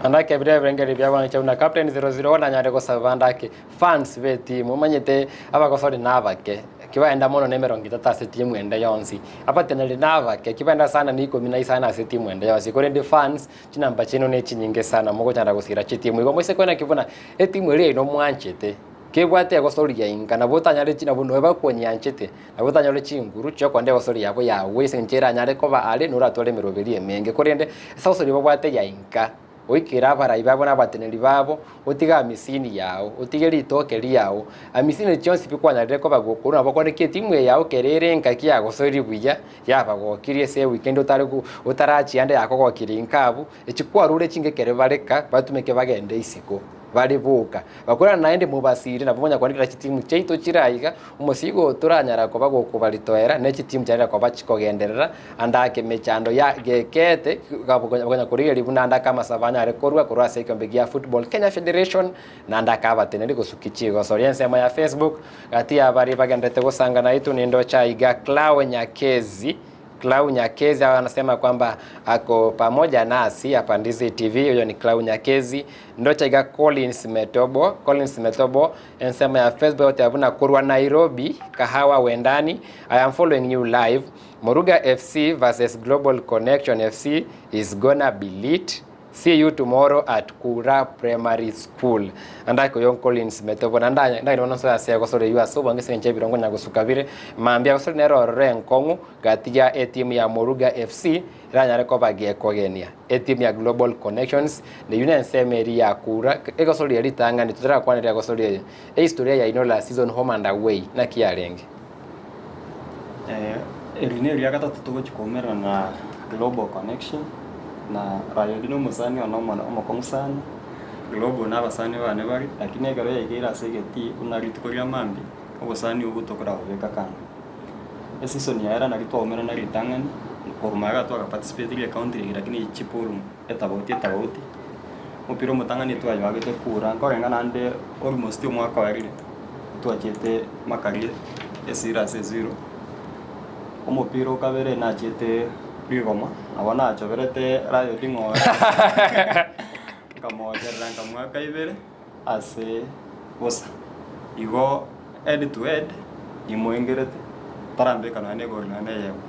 Speaker 1: Andake bire ebirengererio bia bono buna Captain 001 anyare gosaba andake fans b'etimu omanyete abagosori nabake kibaenda mono na emerongo etato ase etimu ende yonsi abateneri nabake kibaenda sana na ikomi na isano ase etimu ende yonsi korende fans chinamba chiaino ne chinyinge sana mogochanda gosira chitimu igo moise koeneki buna etimu eria yaino mwanchete kebwate egosori ya inka nabo otanyare chi nabo noe bakonyianchete nabo otanyore chinguru chiokoenda egosori yabo yago ase eng'encho eranyare koba are noratware emeroberi emenge korende ase egosori babwate ya inka. Oikere abarai babo na abateneneri babo, otige amisini yao, otige ritoke riao, amisini chionsi pi kwanyarire koba gokorwa nabo kore ki etimu eye yao kere ere engaki yagosoirie buya, yabagokirie ase ewikendi otare go otarachia ande yakogokirie inka abwo, echi kwarure chinka ekere bareka batumeke bagende isiko. Bare boka. Bakorana naende mobasire nabo monya kwandikera chitimu chiaito chire aiga, omosigo oo toranyara koba gokobaritoera ne chitimu chiarera koba chikogenderera ande ake emechando ya gekete bakonya korigereria buna ande ake amasabo anyare korwa korwa ase ekeombe gia Football Kenya Federation na ande ake abateneneri gosukia chigosori ensemo ya Facebook gati ya baria bagendererete gosanga naitwe nindoche aiga Clau Nyakezi Clau Nyakezi anasema kwamba ako pamoja nasi hapa Ndizi TV. Huyo ni Clau Nyakezi. Ndocha iga Collins Metobo, Collins Metobo ensemo ya Facebook yote abuna korwa Nairobi, Kahawa Wendani. I am following you live. Moruga FC versus Global Connection FC is gonna be lit. See you tomorrow at Kura Primary School. Andake oyo Collins Metobo na ndanya ndagende bono nsoe ase egosori eywo ase obonge ase eng'encho ebirongo konya gosuka bire. Mambia gosori nere ororo enkong'u gati ya etimu ya Moruga FC eranyare koba gekogenia etimu ya Global Connections neywo nensemo eria ya Kura egosori eri ritang'ani totarakwanera egosori eye. Ehistoria yaino last season home and away naki yarenge?
Speaker 3: Eri neria gatato togochia koumerana na Global Connection, na Rayodi na omosani one omone omokong'u sana, Global na abasani bane bare, lakini ekero yaikeire ase egetii buna rituko ria mambia, obosani obwo tokorabobeka kando. Eseason yaera nari twaumerana ritang'ani, korwa magega twagaparticipatire ecounty league lakini chipool etobauti etobauti, omopira omotang'ani twayoagete kura, nkorenga naende almost omwaka oerire. Twachiete makaria esiro ase esiro, omopira o kabere nachiete rigoma, nabo nachoberete Riot ng'ore, nkamocherera nkamoaka ibere ase bosa. Igo head to head nimoengerete, tarambeka nonya na egori nonya na eyemo.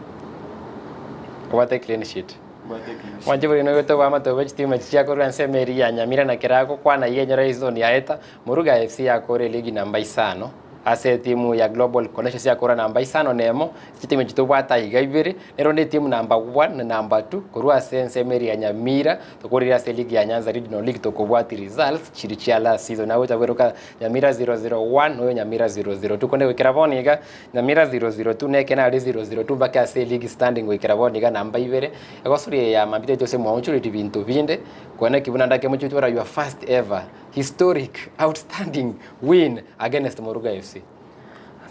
Speaker 1: Obwate clean sheet.
Speaker 3: Mbwate clean sheet.
Speaker 1: Mwanche bori nogote bwa amatobe chitima echi chiakorwa ensemo eria ya Nyamira na kera agokwana iga enyora season yaeta, Moruga FC yakora eligi namba isano ase etimu ya Global Connections yakora namba isano na emo, chitimu echi tobwate aiga ibere, nero ne etimu namba one na namba two korwa ase ensemo eria ya Nyamira, tokorire ase eligi ya Nyanza Regional League tokobwati results chiri chia last season. Agocha bweroka Nyamira 001 oyo Nyamira 002 konde goikera bono iga Nyamira 002 neke nare 002 mpaka ase eligi standing goikera bono iga namba ibere egosoria eye ya mambia taito ase mwaonchoreti binto binde kwana ki buna ndake mochitwara your first ever historic outstanding win against Moruga FC.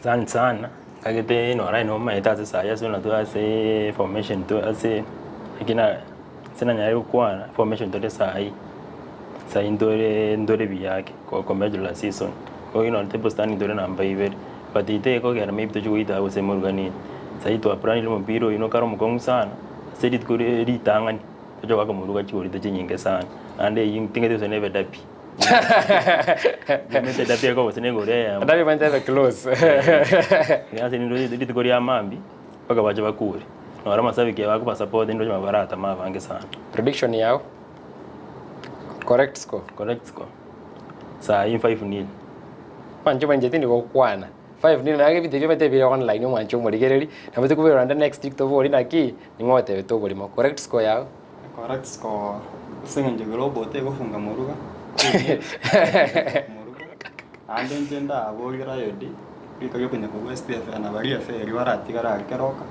Speaker 2: Asante sana, ntagete nora nomaete ase sayi ase buna tore ase formation to ase ekina ase nanyare gokwana formation tore sayi, sayi ntore ntore buya ake ko compared to last season. Bono nonye table standing tore namba ibere, but tekogera maybe tochie goita gose morugani. Sayi twaplanire omopira oywo nokare omokong'u sana, ase rituko rie ritang'ani, toche goaka moruga chigorito chinyinge sana, naende eywo ting'eti gose nebe derby. Nimanyete derby ekoba gose negori eyemo.
Speaker 1: Derby omanyete ebe close.
Speaker 2: Ase rituko ria mambia, mpaka bache bakure. Noro amashabiki bakoba support ndoche baratame abange sana.
Speaker 1: Prediction yao? Correct score?
Speaker 2: Correct score. Saa hii 5 nil.
Speaker 1: Mwanche mwanche tindi gokwana. 5 nil nage ebinto ebio omanyete bire online omwanche omorigereri, nabo tokobirora naende next week tobori naki, ning'o otebete oborimo. Correct score yao?
Speaker 3: Correct score ase eng'encho Global tegofunga moruga, moruga, naende inche ndaborie Riot, riko riokonya kobua STFN na baria eferi baratigare aria keroka,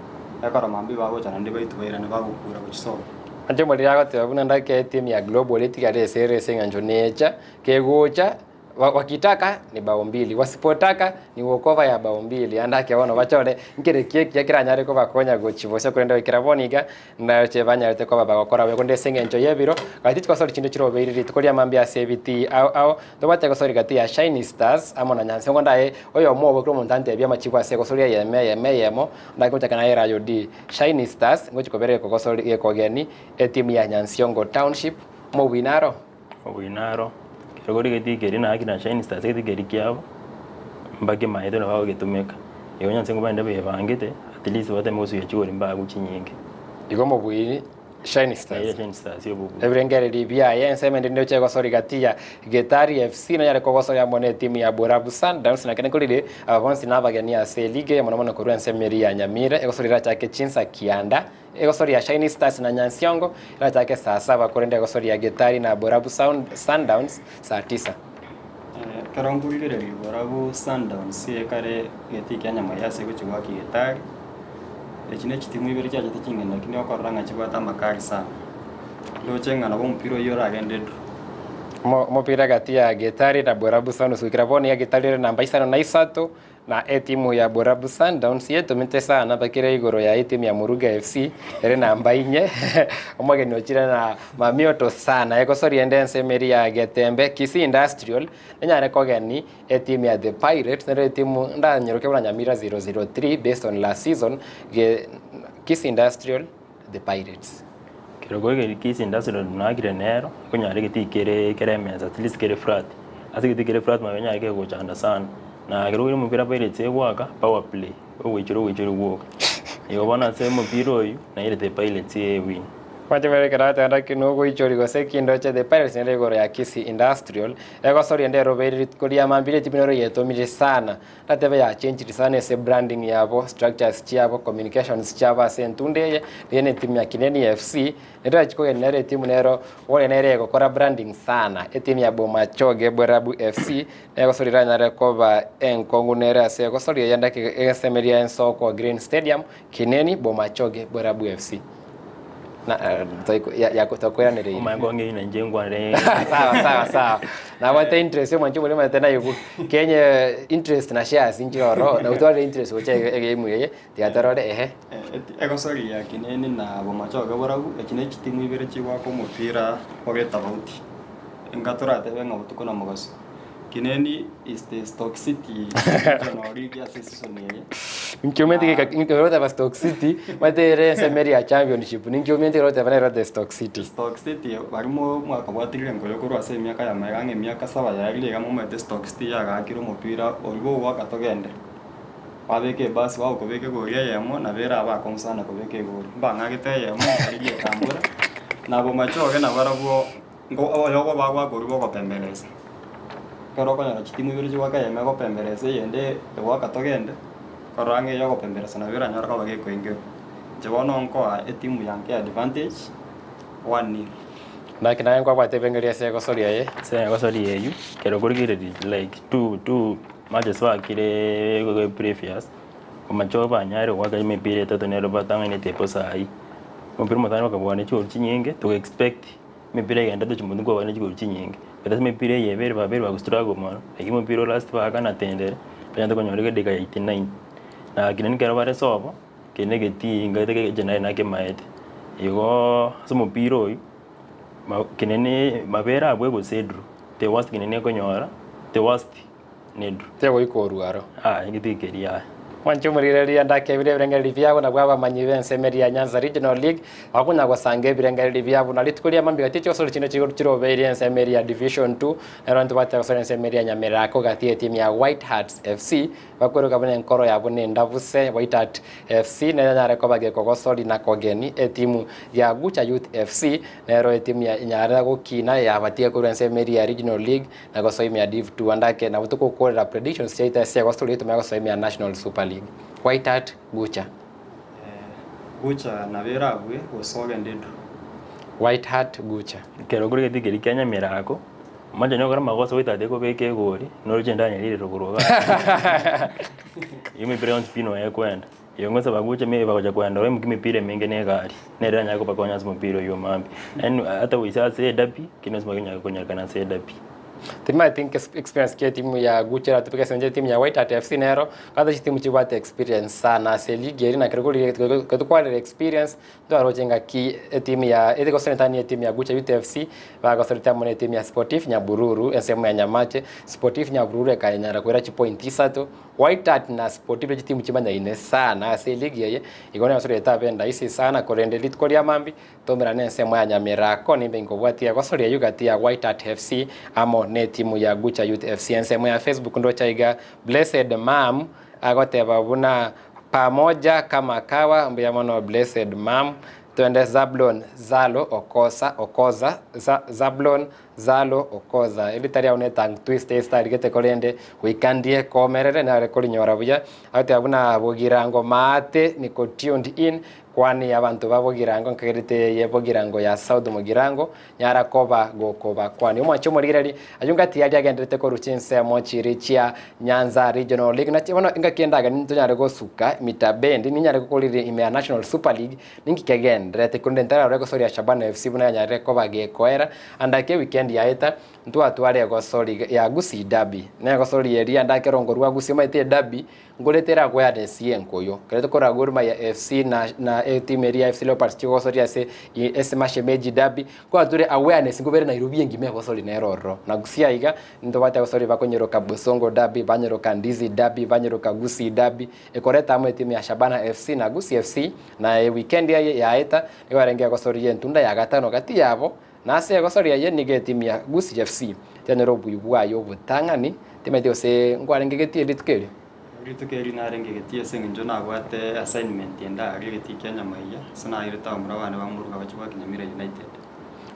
Speaker 3: ekero mambia bagocha naende baitwe bairane bagokura gochia sobo.
Speaker 1: Inche omoriri agoteba buna ndake etimu ya Global etigare ase ere ase eng'encho necha, kegocha wakitaka ni bao mbili, wasipotaka ni walkover ya bao mbili. Ande ake bono bachore nkere ki ekiya keranyare kobakonya gochia bosa korende goikera bono iga nache banyarete koba bagokora buya korende ase eng'encho y'ebiro gati chigosori chinde chirobeire rituko ria mambia ase ebitii ao ao ntobwate egosori gati ya Shiny Stars amo na Nyansiongo ndaye oyomo obo kera omonto antebie amachibu ase egosori eyemo eyemo eyemo ndake gochaka naye Rayo D. Shiny Stars ngochi kobera gekogosori gekogeni etimu ya Nyansiongo Township omobwino aro.
Speaker 2: Omobwino aro, ekero kore egetii keria naki na Shine Stars egetii keria kiabo, mbakimaete buna bagogetumeka. Igo Nyansiongo baende bebangete, at least bateme gosuia chigori mbaku chinyinge.
Speaker 1: Igo omobwini Shine Stars.
Speaker 2: Eeh Shine Stars obobui.
Speaker 1: Ebirengererio biaye ensemo ende ndoche egosori gati ya Getari FC nonyare kogosoria amo netimu ya Borabu Sundowns na kende nkorire aba bonsi nabageni ase eligi eye mono mono korwa ensemo eria ya Nyamira egosori erachake chinsa kianda egosori ya Shine Stars na Nyansiongo erachake saa saba korende egosori ya Getari na Borabu Sundowns saa tisa.
Speaker 3: Ekero nkorigereria Borabu Sundowns ekare egetii kia Nyamira ase egochia goaka Getari. Echi ne chitimu ibere chiachete chingeni lakini okorora ng'a chibwate amakari sana. Ndoche ng'a nabo omopira oyio oragende draw.
Speaker 1: Omopira gati ya Getari na Borabu Sundowns goikera bono iga Getari ere namba isano na isato na etimu ya Borabu Sundowns yetomete sana bakere igoro ya etimu ya Moruga FC ere namba inye omogeni ochire na mamioto sana egosoria ende ensemo eria ya Getembe Kisii Industrial nenyare kogeni Etimu ya The Pirates nero etimu ndanyeroke buna Nyamira 003 based on last season ge Kisii Industrial The Pirates.
Speaker 2: Kerogo eke Kisii Industrial nakire nero, okonyora egetii kere kere emesa at least kere flat. Ase egetii kere flat mambia onyare kegochanda sana. Na ekero oire omopira Pirates egoaka, power play, ogoichora ogoichora gwoka. Igo bono ase omopira oywo, nairete Pirates ewin.
Speaker 1: Mwanche bare ekero agateba naki nogoichoria gose ki ndoche The Pirates nere igoro ya Kisii Industrial egosoria ende erobeire rituko ria mambia etimu nero yetomire sana natebe yachenchiri sana ase branding yabo, structures chiabo, communications chiabo ase entunda eye riria ne etimu ya Kineni FC nero yachi kogenda nero etimu nero boria nere egokora branding sana etimu ya Bomachoge Borabu FC negosoria eranyare koba enkong'u nere ase egosoria eye ndaki egesemeria ensoko Green Stadium Kineni Bomachoge Borabu FC. Na tokoiranereire.
Speaker 2: Omanye kong'ina inche nkwanere.
Speaker 1: Sawa sawa sawa. Nabwate interest omwanchi omorimo omanyete naibu kenye interest na shares inche oro na otware interest gocha egame eye tiga torore ehe.
Speaker 3: Egosori ya Kineni na Bomachoge Borabu echi ne chitimu ibere chigoaka omopira ore tofauti. Enga toratebe ng'a botuko na mogaso. Kineni is the Stoke City regional league ase season eye.
Speaker 1: Ninki omanyete geka ninki oroteba Stoke City omanyete ere ensemo eria ya championship ninki omanyete oroteba nero the Stoke City.
Speaker 3: Stoke City baria mwakabwatirie nkoyo korwa ase emiaka ya magega ang'e emiaka saba yaerire iga momanyete Stoke City yagaakire omopira oria bogoaka togende. Kwabeka ebasi bagokobeka egori eyemo, nabo erabe akong'u sana kobeka egori. Mbang'agete eyemo, nkarigia etambura, na bomachoge nabarabwo nko oyogo bagoaka oria bogopemberesa. Ekero okonyora chitimu ibere chigoaka eyemo egopemberesa eyende egoaka togende, korora ang'e eye ogopemberesa nabo eranyore koba gekoingerwa. Inche bono nkoa etimu ya nka advantage one nil.
Speaker 1: Naki naye nkwabwate ebengeri ase egosori eye.
Speaker 2: Ase egosori eyio, ekero okorigereria like two two matches bakire previous, amache banyare goaka emepira etato nero batang'anete bosa aywo. Omopira omotang'ani bakabua ne chigori chinyinge, toga expect emepira egende tochia motwe nkobua ne chigori chinyinge. But ase emepira eye ebere babere bago struggle mono, lakini omopira o last baakana tendere, banyarete konyora edakika ya 89. Na kende ekero bare sobo, kende na egetii nkaete kegeche naye nakemaete. Igoo ase omopira oywo, ma kende ne mabere abwo gose edraw, the worst kende nekonyora, the worst. Nedru.
Speaker 1: Tegoika orwaro.
Speaker 2: Aa, egetiga keria aya.
Speaker 1: Mwanche omorigereria ndakebire ebirengererio biabo nabwo abamanyi b'ensemo eria ya Nyanza Regional League bakonya gosanga ebirengererio biabo na rituko ria mambia gati chigosori chinde chirobeirie ensemo eria ya Division 2 nero ntobwate gosori ensemo eria ya Nyamerako gati y'etimu ya White Hearts FC bakweroka buna enkoro yabo nendabuse White Heart FC nenyare koba gekogosori na kogeni etimu ya Gucha Youth FC nero etimu ya enyare gokina yabatige korwa ensemo eria ya Regional League na gosoimia Div 2 ande ake nabo togokorera predictions chiaito ase egosori tomanye gosoimia National Super League. White Hart Gucha.
Speaker 3: Gucha nabo erabue gose ogende draw.
Speaker 1: White Hart Gucha.
Speaker 2: Ekero kore egetiga keria kia nyamerako, omonto onye okora amagoso goita ate kobeka egori, noroche ndanyarire korwa igaa. Eywo emepira yonsi pi noyo ekoenda. Eyo ngosaba gocha maybe bagocha koenda ororo imokia emepira emenge na egari, nere eranyare kobakonya ase omopira oywo mambia. Yaani ata goisa ase edabi, kende gionsi bakonyara konyorekana ase edabi.
Speaker 1: Timanyeti nki experience ki etimu ya Gucha eratubeke ase eng'encho etimu ya White Hart FC nero kwanza chitimu chibwate experience sana ase eligi eri na kero kori tokwarire experience ntwaroche ngaki etimu ya egosoretania etimu ya Gucha Youth FC bagosorete amo na etimu ya Sportif Nyabururu ensemo ya Nyamache. Sportif Nyabururu ekanyara koira chipointi isato White Hart na Sportif ne chitimu chimanyaine sana ase eligi eye, igo negosoria etabe endaisi sana korende rituko ria mambia Tomerane ensemo ya Nyamirako nimbe inkobwatia egosoria eyio gati ya White Hart FC amo netimu ya Gucha Youth FC. Ensemo ya Facebook ndoche aiga Blessed Mum agoteba buna pamoja kama kawa mbuya mono Blessed Mum. Twende Zablon Zalo Okosa Okoza Za Zablon Zalo Okoza eritari ao ne tongue twister esitarigete korende goika ndie komerere nare korinyora buya agoteba buna Bogirango maate niko tuned in Kwani abanto ba Bogirango nkagerete eye Bogirango ya South Mugirango, nyara koba gokobakwani. Omwanche omorigereri, ayio ngati aria agenderete korwa chinsemo chiria chia Nyanza Regional League. Na bono engaki endagani ntonyare gosuka mitabendi, ninyare gokorire ime ya National Super League, ninki kegendererete korende ntararore gosoria Shabana FC buna yanyarire koba gekoera. Ande ake ewikendi yaeta, ntwatware egosori ya Gusii Derby. Na egosori eria ande ake rongo rwa Gusii omanyete ederby, Nkorete eragoyanesi y'enkoyo. Ekero tokorora Gor Mahia FC na na etimu eria ya FC Leopards chigosoria ase ase mashemeji derby, nkorora tore awareness nkobere Nairobi engima egosori nere ororo. Na Gusii aiga, ntobwate abasori bakonyeroka Bosongo derby, banyeroka Ndizi derby, banyeroka Gusii derby, ekoreta amo etimu ya Shabana FC na Gusii FC, na eweekend eye yaeta, nigo yarenge egosori y'entunda ya gatano gati yabo, na ase egosori eye nigo etimu ya Gusii FC yanyora obuya bwaye obotang'ani, Timanyeti gose nkwarenge getie rituko erio.
Speaker 3: Rituko erio narenge getie ase eng'encho nabwate assignment ende aria egetii kia Nyamaiya, ase nairete abamura bane bamoruga bachie goaka Nyamira United.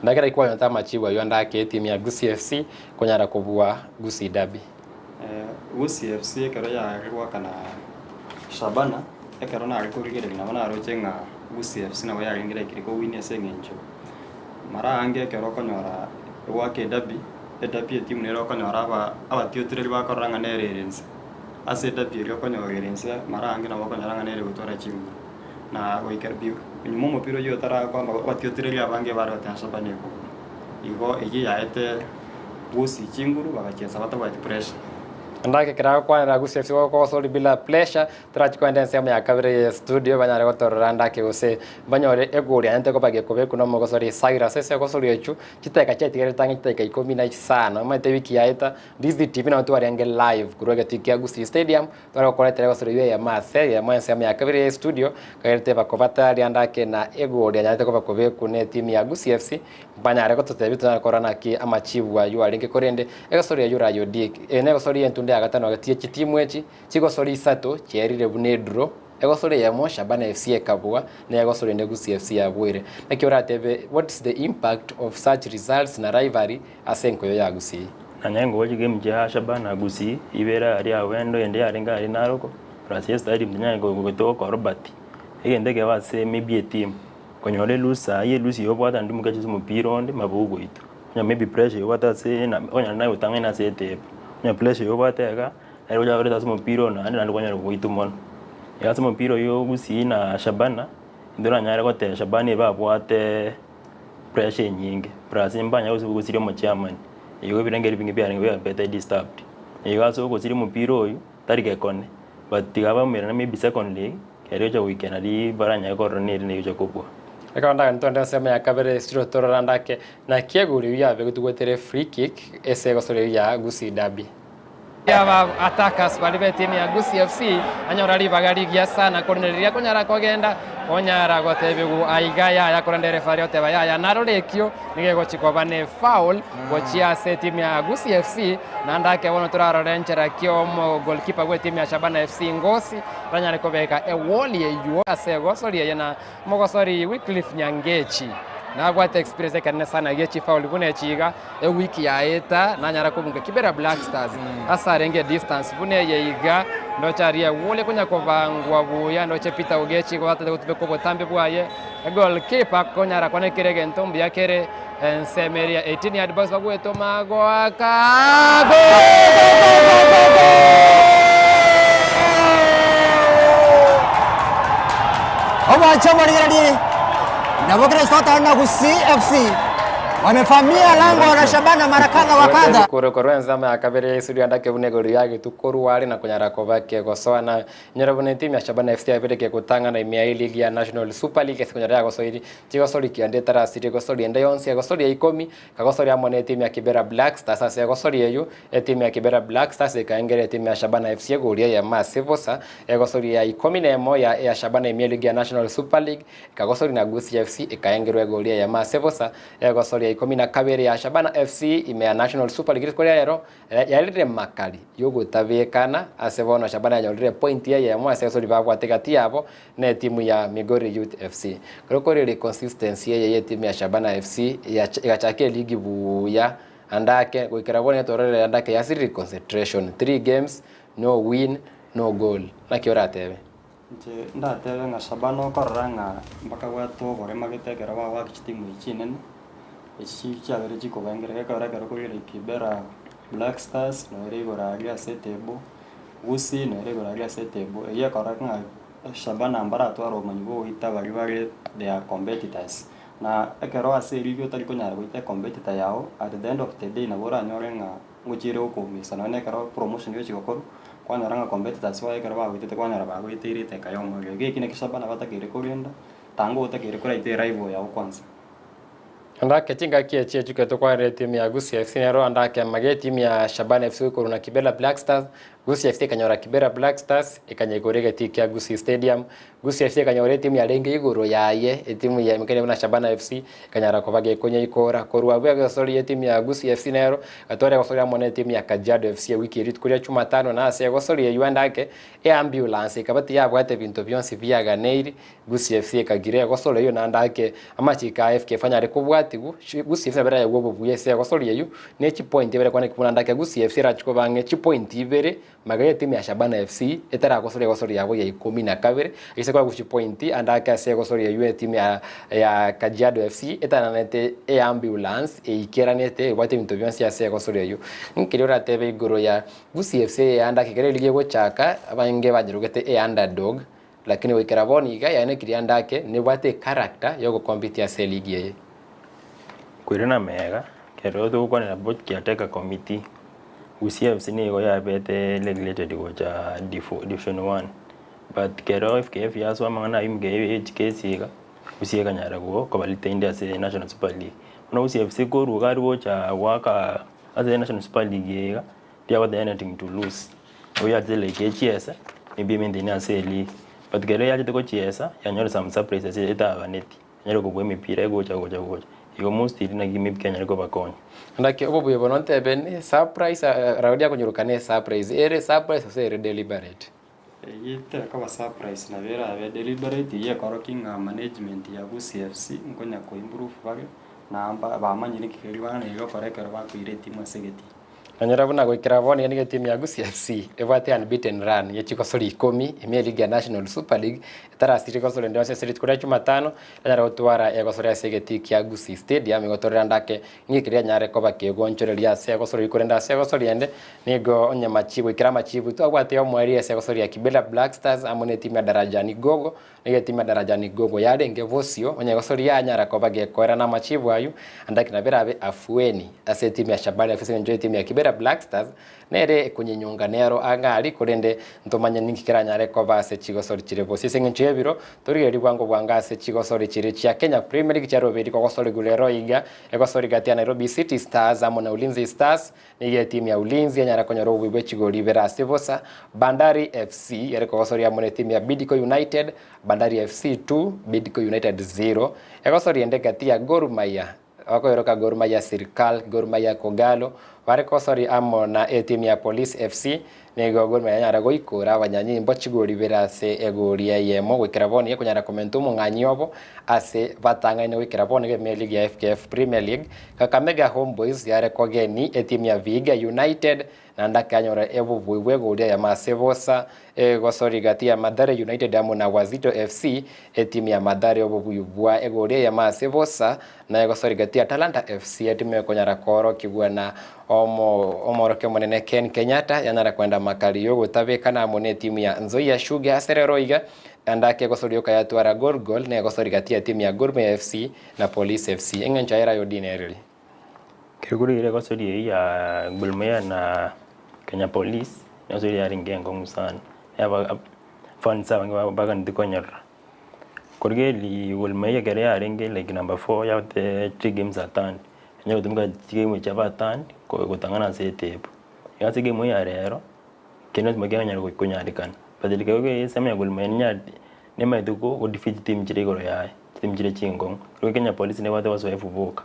Speaker 1: Ndakera ikwanyete amachibu ayio ande ake etimu ya Gusii FC konyara kobua Gusii Derby.
Speaker 3: Gusii FC ekero yare goaka na Shabana, ekero nare korigereria nabo naroche ng'a Gusii FC nabo yarenge likely kowin ase eng'encho mara aange ekero okonyora egoaka ederby, Edapi etimu nere okonyora aba abatiotereri bakorora ng'a nere ere inse. Ase edapi eria okonyora ere inse mara ange nabo okonyora ng'a nere egotwara chinguru. Na goika bi nyuma omopira oyio otarakwamba abatiotereri abange bare goteba Shabana ekogwa. Igo eyio yaete Gusii chinguru bagachiesa batabwati pressure.
Speaker 1: Ndake ekero agokwanera Gusii FC gokosori bila pressure Torachi kogenda ensemo ya kabere ye studio banyare gotorora ndake gose banyore egori yaye ntekoba gekobekwa nomogosori Cyrus ase egosori echio chidakika chiatigarete ang'e chidakika ikomi na isano omanyete ewiki yaeta Ndizi TV nabo twarenge live korwa egetii kia Gusii Stadium tware gokoretera egosori eyio eyemo ase eyemo ensemo ya kabere ye studio kagerete bakobataria ndake na egori yanyarete koba kobekwa ne etimu ya Gusii FC banyare gototebia tonyare korora naki amachibu aywo arenge korende egosori eyio Rayo Odiek eye negosori yentunda. ya gatano gati ye chitimu echi, chigosori isato chiaerire buna edraw, egosori eyemo Shabana FC ekabua, na egosori ende Gusii FC yabuire. Naki oratebe what is the impact of such results na rivalry ase enkoyo ya Gusii?
Speaker 2: Nanye ngocha chigame chia Shabana Gusii, ibere aria Awendo ende yarenge aria Narok, plus estadium tinyare gotoka ororo but egento ekebe ase maybe etimu. Konyora elusa aye elusa eywo obwate naende omoke ase omopira onde mabe ogoitwa. Onye maybe pressure eywo obwate ase na onye naye otang'aine ase etable. Onye pressure eywo obwate iga, nere ocha koreta ase omopira oyo naende naende kwanyora gogoitwa mono. Iga ase omopira oywo Gusii na Shabana, ntoranyare goteba Shabana ebe abwate pressure enyinge, plus mbanyare gose gosiria omochairman, igo ebirengererio ebinge biarenge biabete disturbed. Igo ase ogosiria omopira oywo, tari gekone, but tiga baumerane maybe second leg, Ere ocha goika nari baranyare korora nere nere ocha kobua.
Speaker 1: Ekero ndagende togende ensemo ya kabere esiro torora ndake naki egori eyio yabegetwe goetera efree kick ase egosori eyio ya Gusii Derby. Aba attackers baria b'etimu ya Gusii FC anyora ribaga rigiya sana korende riria akonyara kogenda onyara gotebigwa aiga yaya korende referee oteba yaya narore ekio nigo egochi koba ne foul gochia ase etimu ya Gusii FC naende ake bono torarore enchera ki omo goalkeeper bw'etimu ya Shabana FC Ngosi Tanyare kobeka ewall eywo ase egosori eye na omogosori Wycliffe Nyangechi nabwate experience ekenene sana ye chifauli buna echi iga ewiki yaeta nanyara kobunga Kibera Black Stars ase arenge edistance buna eye iga ndoche aria ewall ekonya kobangwa buya ndoche Peter Ogechi igo atete gotumeka obotambe bwaye egoalkeeper konyara kwane kera egento mbuya kere ensemo eria 18 yard box bagwetoma goaka
Speaker 14: Omwancho omorigererie nabo Kristo otari na Gusii FC wamefamia lango la Shabana mara kadha wa kadha.
Speaker 1: Korwa korwa ensemo ya kabere Yesu rianda kebuna igoro ya korwa are na konyara koba kegosoa na nyora buna etimu ya Shabana FC yabere kegotang'ana ime ya eligi ya National Super League ase konyara yagosoiri Chigosori kianda etarasirie egosori ende yonsi, egosori ya ikomi, ekagosori amo netimu ya Kibera Black Stars. Ase egosori eyio, etimu ya Kibera Black Stars ekaengera etimu ya Shabana FC egori eyemo ase bosa. Egosori ya ikomi na emo ya ya Shabana ime eligi ya National Super League, ekagosori na Gusii FC ekaengerwa egori eyemo ase bosa. Egosori ya ikomi na kabere ya Shabana FC ime ya National Super League rituko ria rero, Yarire makari y'ogotabekana ase bono Shabana yanyorire epointi eyemo ase egosori babwate gati yabo na etimu ya Migori Youth FC. Ekero korire consistency eye y'etimu ya Shabana FC egachaka eligi buya ande ake goikera bono etororere ande ake yasirire concentration, three games no win no goal. Naki oratebe?
Speaker 3: Inche ndatebe ng'a Shabana okorora ng'a mbakabwate oborema gete ekero bagoaka chitimu echi chinene, echi chiabeire chikobaengerera ekero ekero korire Kibera Black Stars nere igoro aria ase etable, Gusii nere igoro aria ase etable, eyio ekorora ng'a Shabana mbaratware obomanyi bwa ogoita baria bare their competitors. Na ekero ase erigi otari konyara goita ecompetitor yago, at the end of the day nabo oranyore ng'a ngochiere gokoumisa nonye na ekero promotion egochi gokorwa, kwanyora ng'a competitors baye ekero bagoitete kwanyora bagoiteire eteka ya omorero. Iga eki nakio Shabana batakeire korenda, tanga otakeire koraita erival yago kwanza.
Speaker 1: Andake chingaki echi echuke tokwanera etimu ya Gusii FC nero andake amage etimu ya Shabana FC goikorwa na Kibera Black Stars. Gusii FC ekanyora Kibera Black Stars ekanyaigora egetii kia Gusii Stadium. Gusii FC ekanyora etimu yarenge igoro yaye etimu ya emekania buna Shabana FC ekanyara koba gekonyaikora. Korwa abwo egosori etimu ya Gusii FC nero egatwara egosori amo na etimu ya Kajiado FC ewiki eria rituko ria Jumatano na ase egosori eywo andake eambulance ekaba tiyabwate ebinto bionsi biaganeiri Gusii FC ekagira egosori eyio naende ake amachiko a FKF anyare kobwatigwa, Gusii FC nabo eraegwe obobuya ase egosori eyio, ne chipoint ibere kwane buna naende ake Gusii FC erachie koba ang'e chipoint ibere magega y'etimu ya Shabana FC etaragosori egosori yabo ya ikomi na kabere, ase koegwa chipoint ande ake ase egosori eyio etimu ya ya Kajiado FC etananete eambulance eikeranete ebwate ebinto bionsi ase egosori eyio. Nkeria oratebe igoro ya Gusii FC eye ande ake ekero erigi egochaka abange banyerogete eunderdog. Lakini goikera bono iga yaenekirie ande ake nebwate echaracter yogocompete ase eligi eye.
Speaker 2: Koirana amega, ekero togokwanera both caretaker committee, Gusii FC nigo yabete relegated gocha division one, but kero FKF yasoa amang'ana aywo ime ya chikesi iga, Gusii ekanyara koba retained ase National Super League. Bono Gusii FC korwa iga aria gocha goaka ase National Super League eye iga, tiabwate anything to lose. Oyachete like echiesa, maybe emaintaine ase eleague, but kero yachete gochiesa, yanyora some surprises etaganeti. Anyare kobua emepira egocha gocha gocha. Igo mostly naki maybe kenyare kobakonya.
Speaker 1: Naki obobuya bono ntebe ne surprise Raudi akonyeroka ne surprise, ere surprise gose ere deliberate?
Speaker 3: Eyio tekoba surprise nabo erabe deliberate eyio ekorokia ng'a management ya Gusii FC nkonya ko improve bare, na bamanyire nki keria baganeire gokora ekero bakoira etimu ase egetii.
Speaker 1: Nonyora buna goikera bono iga nigo etimu ya Gusii FC ebwate unbeaten run ye chigosori ikomi ime eligi ya National Super League etarasirie gosori ende yonsi ase rituko ria Jumatano yanyare gotwara egosori ase egetii kia Gusii Stadium igo torore ande ake ng'iki keria yanyare koba kegonchoreria ase egosori eyio korende ase egosori ende nigo onye machibu goikera amachibu twabwate omoerio ase egosori ya Kibera Black Stars amo na etimu ya Darajani Gogo Nigo etimu ya Darajani Gogo yarenge bosio, onye gosori yanyara koba gekoera namachibu ayio, andaki nabo erabe afueni ase etimu ya Shabana FC ase engencho y'etimu ya Kibera Black Stars nere ekonyenyunga nero ang'e aria, korende ntomanye ninki keranyare koba ase chigosori chire bosio. Ase engencho y'ebiro, torigererie bwango bwango ase chigosori chiria chia Kenya Premier League chiarobeiri kogosorigwa rero iga, egosori gati ya Nairobi City Stars amo na Ulinzi Stars. Nigo etimu ya Ulinzi yanyara konyora obobuya bwe chigori ibere ase bosa, Bandari FC ere kogosoria amo netimu ya Bidco United, Bandari FC 2, Bidco United 0. Egosoria ende gati ya Gor Mahia, bakoyeroka Gor Mahia Sirkal, Gor Mahia Kogalo, bare kogosoria amo na etimu ya Police FC. Nigo Gor Mahia yanyara goikora abanyanyimbo chigori ibere ase egori eyemo goikera bono iga konyara komenta omong'anyi obo ase batang'aine goikera bono iga ime ligi ya FKF Premier League. Kakamega Homeboyz yare kogeni etimu ya Vihiga United naende akanyora obobui bw'egori eyemo ase bosa egosori gati ya Mathare United amo na Wazito FC. Etimu ya Mathare obobui bwa egori eyemo ase bosa na egosori gati ya Talanta FC etimu ekonyara koorokigwa na Omorokia omonene Ken Kenyatta yanyara kwenda makari yogotabekana amo netimu ya Nzoia Sugar ase rero iga naende ake egosori yoka yatwara gol gol na egosori gati ya timu ya Gor Mahia FC na Police FC. Eng'encho yaye Rayodini nereri.
Speaker 2: Keguru ere egosori eyio ya Gor Mahia na Kenya Police egosori yarenge enkong'u sana yaba fans abange baganeti konyerora. Korigereria Gor Mahia ekero yarenge like number four yabate three games atandi Onye gotumeka chigame chia batani gotang'ana ase etable. Iga ase egame ya rero, kende gionsi kianyara konyarekana. But ekero kia ensemo ya Gor Mahia ninyarete nimanyete go defeat chiteam chire igoro yaye, chiteam chire chinkong'u. Korwa Kenya Police nebwate obosoefu boka,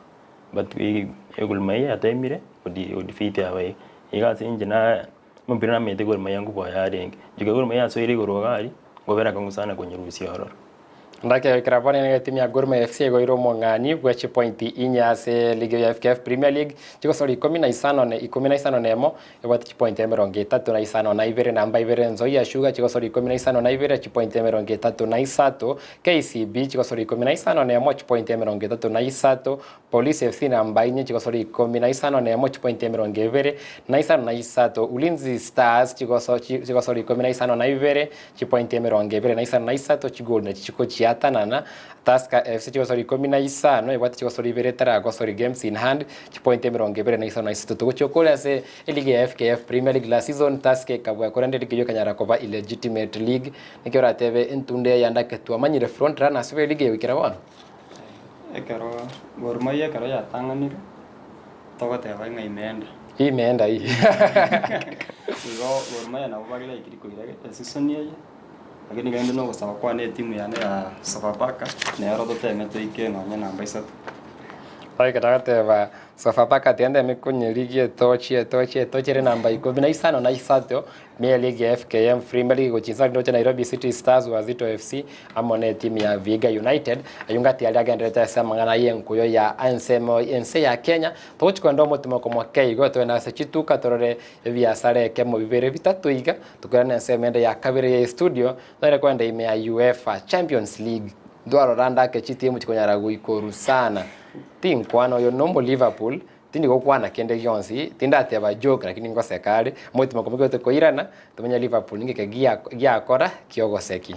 Speaker 2: but Gor Mahia yatemire go defeat abaiga. Iga ase inche na omopira namanyete Gor Mahia nkobua yarenge. Inche Gor Mahia yasoire igoro iga aria, nkobera akong'u sana konyerusia ororo.
Speaker 1: Ndakegekera bono nigo etimu ya Gor Mahia FC egoire omong'ani bwe chipointi inye ase ligi ya FKF Premier League chigosori ikomi na isano na ikomi na isano na emo ebwate chipointi emerongo etato na isano na ibere namba ibere Nzoia Sugar chigosori ikomi na isano na ibere chipointi emerongo etato na isato KCB chigosori ikomi na isano na emo chipointi emerongo etato na isato Police FC namba inye chigosori ikomi na isano na emo chipointi emerongo ebere na isano na isato Ulinzi Stars chigosori ikomi na isano na ibere Chipointi emerongo ebere na isano na isato chigoli nachi chikochiatanana. Tusker FC chigosori ikomi na isano ebwate chigosori ibere etaragosori games in hand chipointi emerongo ebere na isano na isato. Togochia okore ase eligi ya FKF Premier League last season Tusker ekabua korende eligi eyio ekanyara koba illegitimate league. Naki oratebe entunda eye ande ake twamanyire front runners be eligi eye goikera bono?
Speaker 3: Ekero Gor Mahia ekero yatang'anire, togoteba ng'a imeenda.
Speaker 1: Imeenda ii.
Speaker 3: Igo Gor Mahia nabo bare likely koira eseason eye, lakini rende na ogosaba kwane etimu yane ya Sofapaka, nero toteme toike nonye namba isato.
Speaker 1: Ekero agoteba Sofapaka tiga nteme konyerigia etochi etochi etochi ere namba ikomi na isano na isato, Ime eligi ya FKM Premier League gochia inse ndoche Nairobi City Stars, Wazito FC amo ne etimu ya Vihiga United. Ayio ngati aria agenderete ase amang'ana y'enkuyo ya ensemo ense ya Kenya. Togochi kogenda omotimoko moke igo togende ase chituka torore ebiasara ekemo bibere bitato iga tokoirana ensemo ende ya kabere ya estudio tonyare kogenda ime ya UEFA Champions League. Ntwarora ande ake chitimu chikonyara goikoru sana. Tinkwana oyo nomo Liverpool Tindi gokwana kende gionsi, tindateba joke lakini ngoseka are, omotima komoigwete koirana, tomenye Liverpool ninki eke giakora kiogoseki.